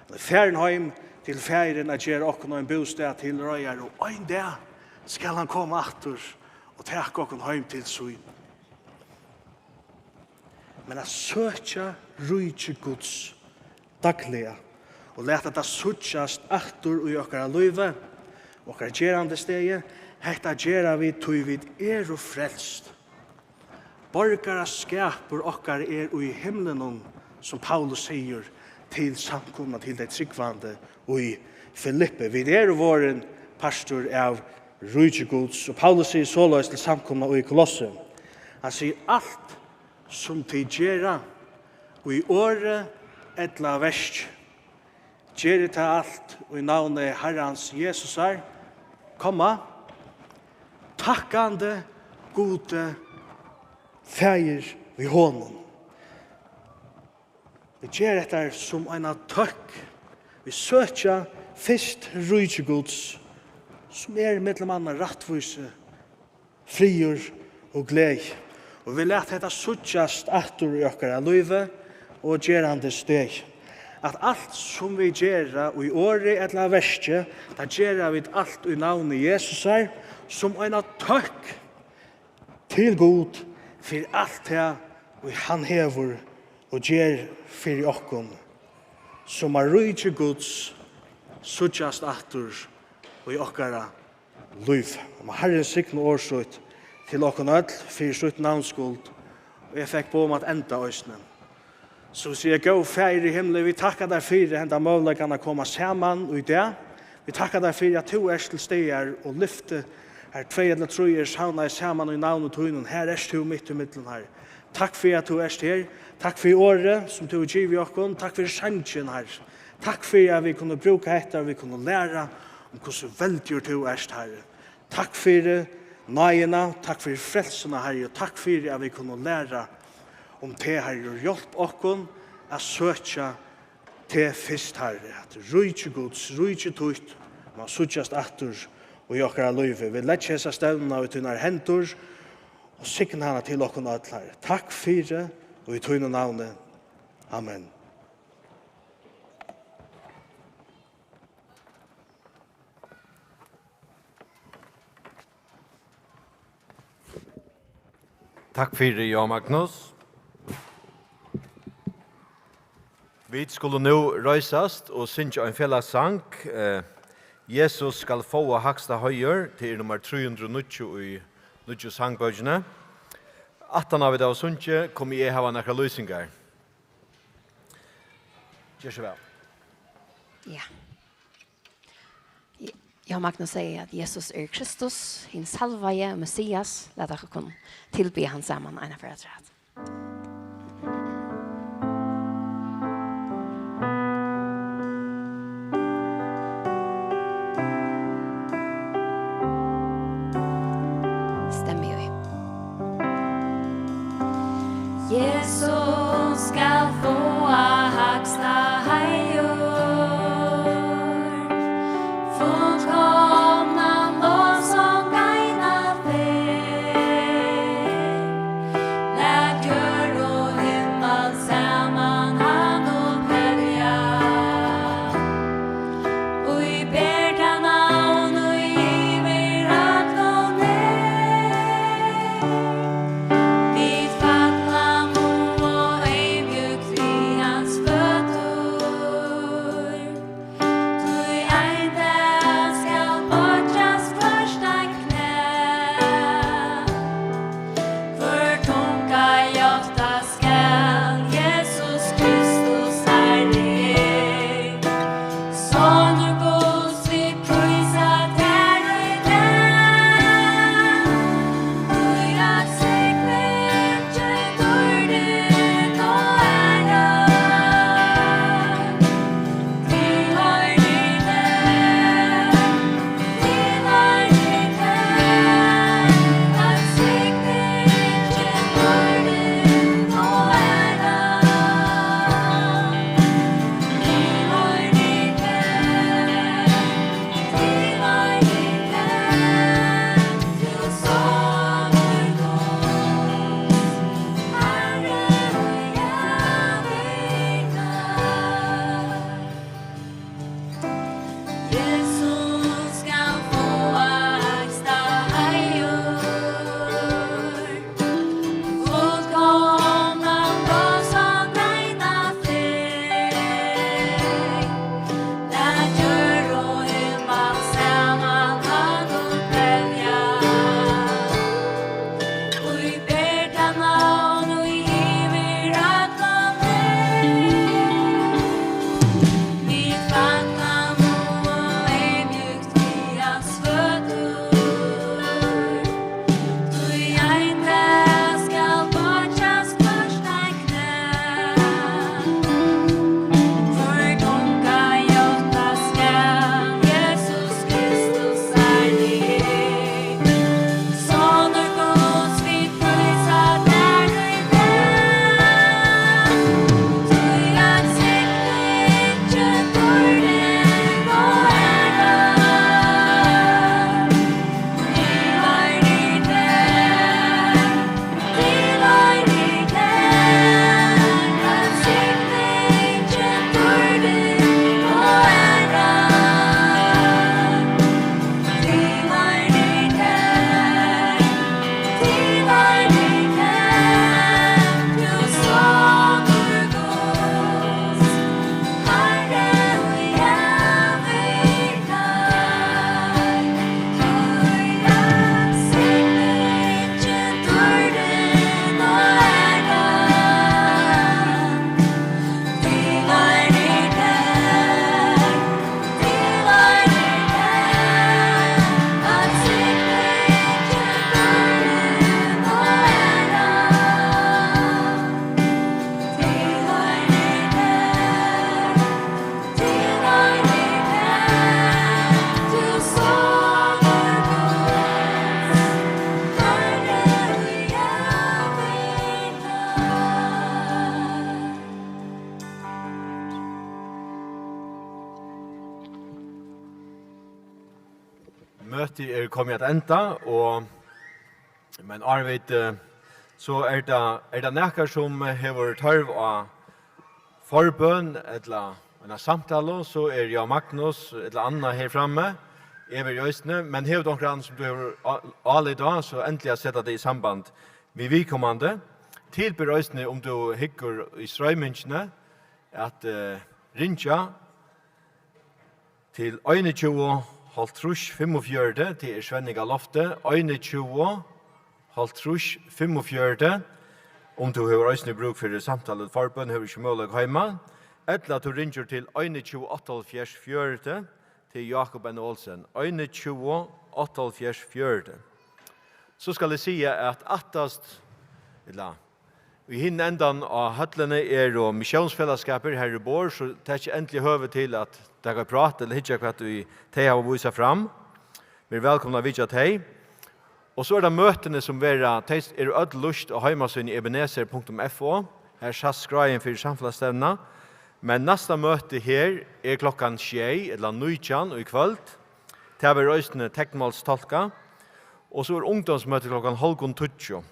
Hann er farin heim til Faðirin at gera okkum ein bústað til reiðar, og ein dag skal hann koma aftur og taka okkum heim til sín. Men at søkja ríki Guds dagliga og lata tað síggjast aftur í okkara lívi, okkara gerandisdegi, Hetta gera vit, tí vit eru frelst. Borgaraskapur okkara er í himlinum, sum Paulus sigur til samkomuna, til tey trúgvandi í Filippi. Vit eru vorðin partur av ríki Guds, og Paulus sigur soleiðis til samkomuna í Kolossi. Hann sigur: Alt sum tit gera, í orði ella verki, gerið tað alt í navni Harrans Jesusar, komma, takkandi Gudi Faðir við honum. Vit gera hetta sum eina tøkk. Vit søkja fyrst ríki Guds, sum er millum annað rættvísi, friður og gleði. Og vit lata hetta síggjast aftur í okkara lívi og gerandisdegi. At alt sum vit gera í orði ella verki, tað gera vit alt í navni Jesusar, sum eina tøkk til Gud fyri alt tað, ið hann hevur og ger fyri okkum, sum at ríki Guds síggjast aftur í okkara lív. Og má Harrin signa orð sítt til okkum øll fyri sítt navns skuld. Og eg fekk boð um at enda eisini. So siga eg: Góði Faðir í himli, vit takka tær fyri henda møguleikan at koma saman í dag. Vit takka tær fyri, at tú ert til staðar og lyfti, har tvey ella trý eru savnaði saman í navni tínum. Her ert tú mitt í millum, Harri. Takk fyri, at tú ert her. Takk fyri orðið, sum tú hevur givið okkum. Takk fyri sangin, Harri. Takk fyri, at vit kunnu brúka hetta, og vit kunnu læra um, hvussu veldigur tú ert, Harri. Takk fyri náðina, takk fyri frelsuna, Harri, og takk fyri, at vit kunnu læra um teg, Harri, og hjálp okkum at søkja teg fyrst, Harri, at ríki Guds, ríki títt, má síggjast aftur í okkara lívi. Vit leggja hesa stevnuna í tínar hendur og signa hana til okkum øll, Harri. Takk fyri, og í tínum navni. Amen. Takk fyri, Johan Magnus. Vit skulu nú reisast og syngja ein felagssang. Eh, Jesus skal fáa hægsta heiður. Tað er nummar trý hundrað og níggju í nýggju sangbókini. Aftan á vit hava sungið, komi eg hava nakrar lýsingar. Ger so væl. Ja. Johan Magnus sigur, at Jesus er Kristus, hin salvaði Messias. Lat okkum tilbiðja hann saman eina ferð afturat. Stemmi í. Jesus skal fáa hægsta heiður. Fullkomnan lovsong eina ferð. Lat jørð og himmal saman hann upphevja. Ið ber tað navn, ið yvir øllum er. Vit falla muð og eyðmjúkt við Tað er komið at enda, og, men áðrenn vit, eh, so er tað, er tað nakar, sum hevur tørv á forbøn, ella eina samtalu, so er Jan Magnus ella Anna her frammi. Eg verði eisini, men hevur tú onkran, sum tú hevur á-, álit á, so endiliga set teg í samband við viðkomandi. Til ber eisini, um tú hyggur í stroymingini, at, eh, ringja til einogtjúgu, hálvtrýss, fimmogfjøruti, tað er Svenningar Lofti, einogtjúgu, hálvtrýss, fimmogfjøruti, um tú hevur eisini brúk fyri samtalu, forbøn, hevur ikki møguleika heima, ella tú ringir til einogtjúgu, áttaoghálvfjerðs, fjøruti, til Jákup N. Olsen, einogtjúgu, áttaoghálvfjerðs, fjøruti. So skal eg siga, at aftast, ella í hinum endan á høllini eru missiónsfelagsskapir, har eru borð, so takið endiliga høvi til at taka eitt prát ella hyggja, hvat ið tey hava vísað fram. Verið vælkomin at vitja tey. Og so er tað møtini, sum verða, tey eru øll lýst á heimasíðuni ebenezer punktum f o. Har sæst skráin fyri samfelagsstevnuna. Men næsta møti her er klokkan sjey ella nítjan í kvøld. Tað verður eisini teknmálstolkað. Og so er ungdómsmøti klokkan hálvgum tíggju.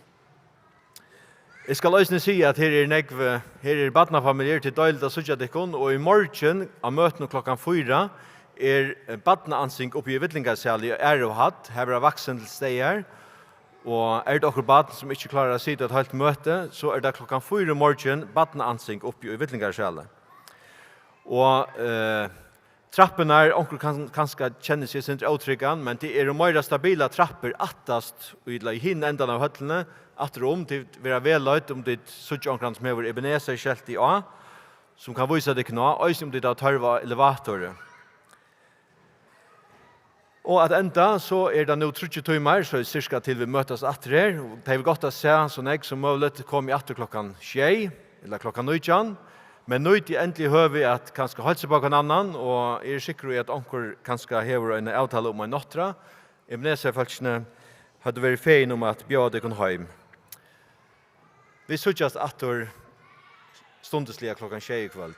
Eg skal eisini siga, at her er nógv, her eru barnafamiljur, tað er deiligt at síggja tykkum, og í morgin á møtinum klokkan fýra er, eh, barnaansing uppi í Villingasali í Aðru hædd, har verða vaksin til staðar, og er tað okkurt barn, sum ikki klárar at sita eitt heilt møti, so er tað klokkan fýra í morgin barnaansing uppi í Villingasali. Og, eh, trappurnar, onkur kann, kanska kennir seg eitt sindur ótryggan, men tað eru meira stabilar trappur aftast í, í hinum endan av høllini, aftur um, tit verða vælleidd, um tit síggja onkran, sum hevur Ebenezer-skeltið á, sum kann vísa tykkum á, eisini um tit hava tørv á elevatori. Og at enda, so er tað nú tríggir tímar, so er cirka til vit møtast aftur her. Og tað er gott at síggja so nógv sum møguligt, komið aftur klokkan sjey, ella klokkan nítjan. Men nýtið endiliga høvið at kanska heilsa upp á hvønn annan, og eg eri sikkur í, at onkur kanska hevur eina avtalu um ein nátturða. Ebenezer-fólkini høvdu verið fegin um at bjóða tykkum heim. Vit síggjast aftur stundisliga klokkan sjey í kvøld.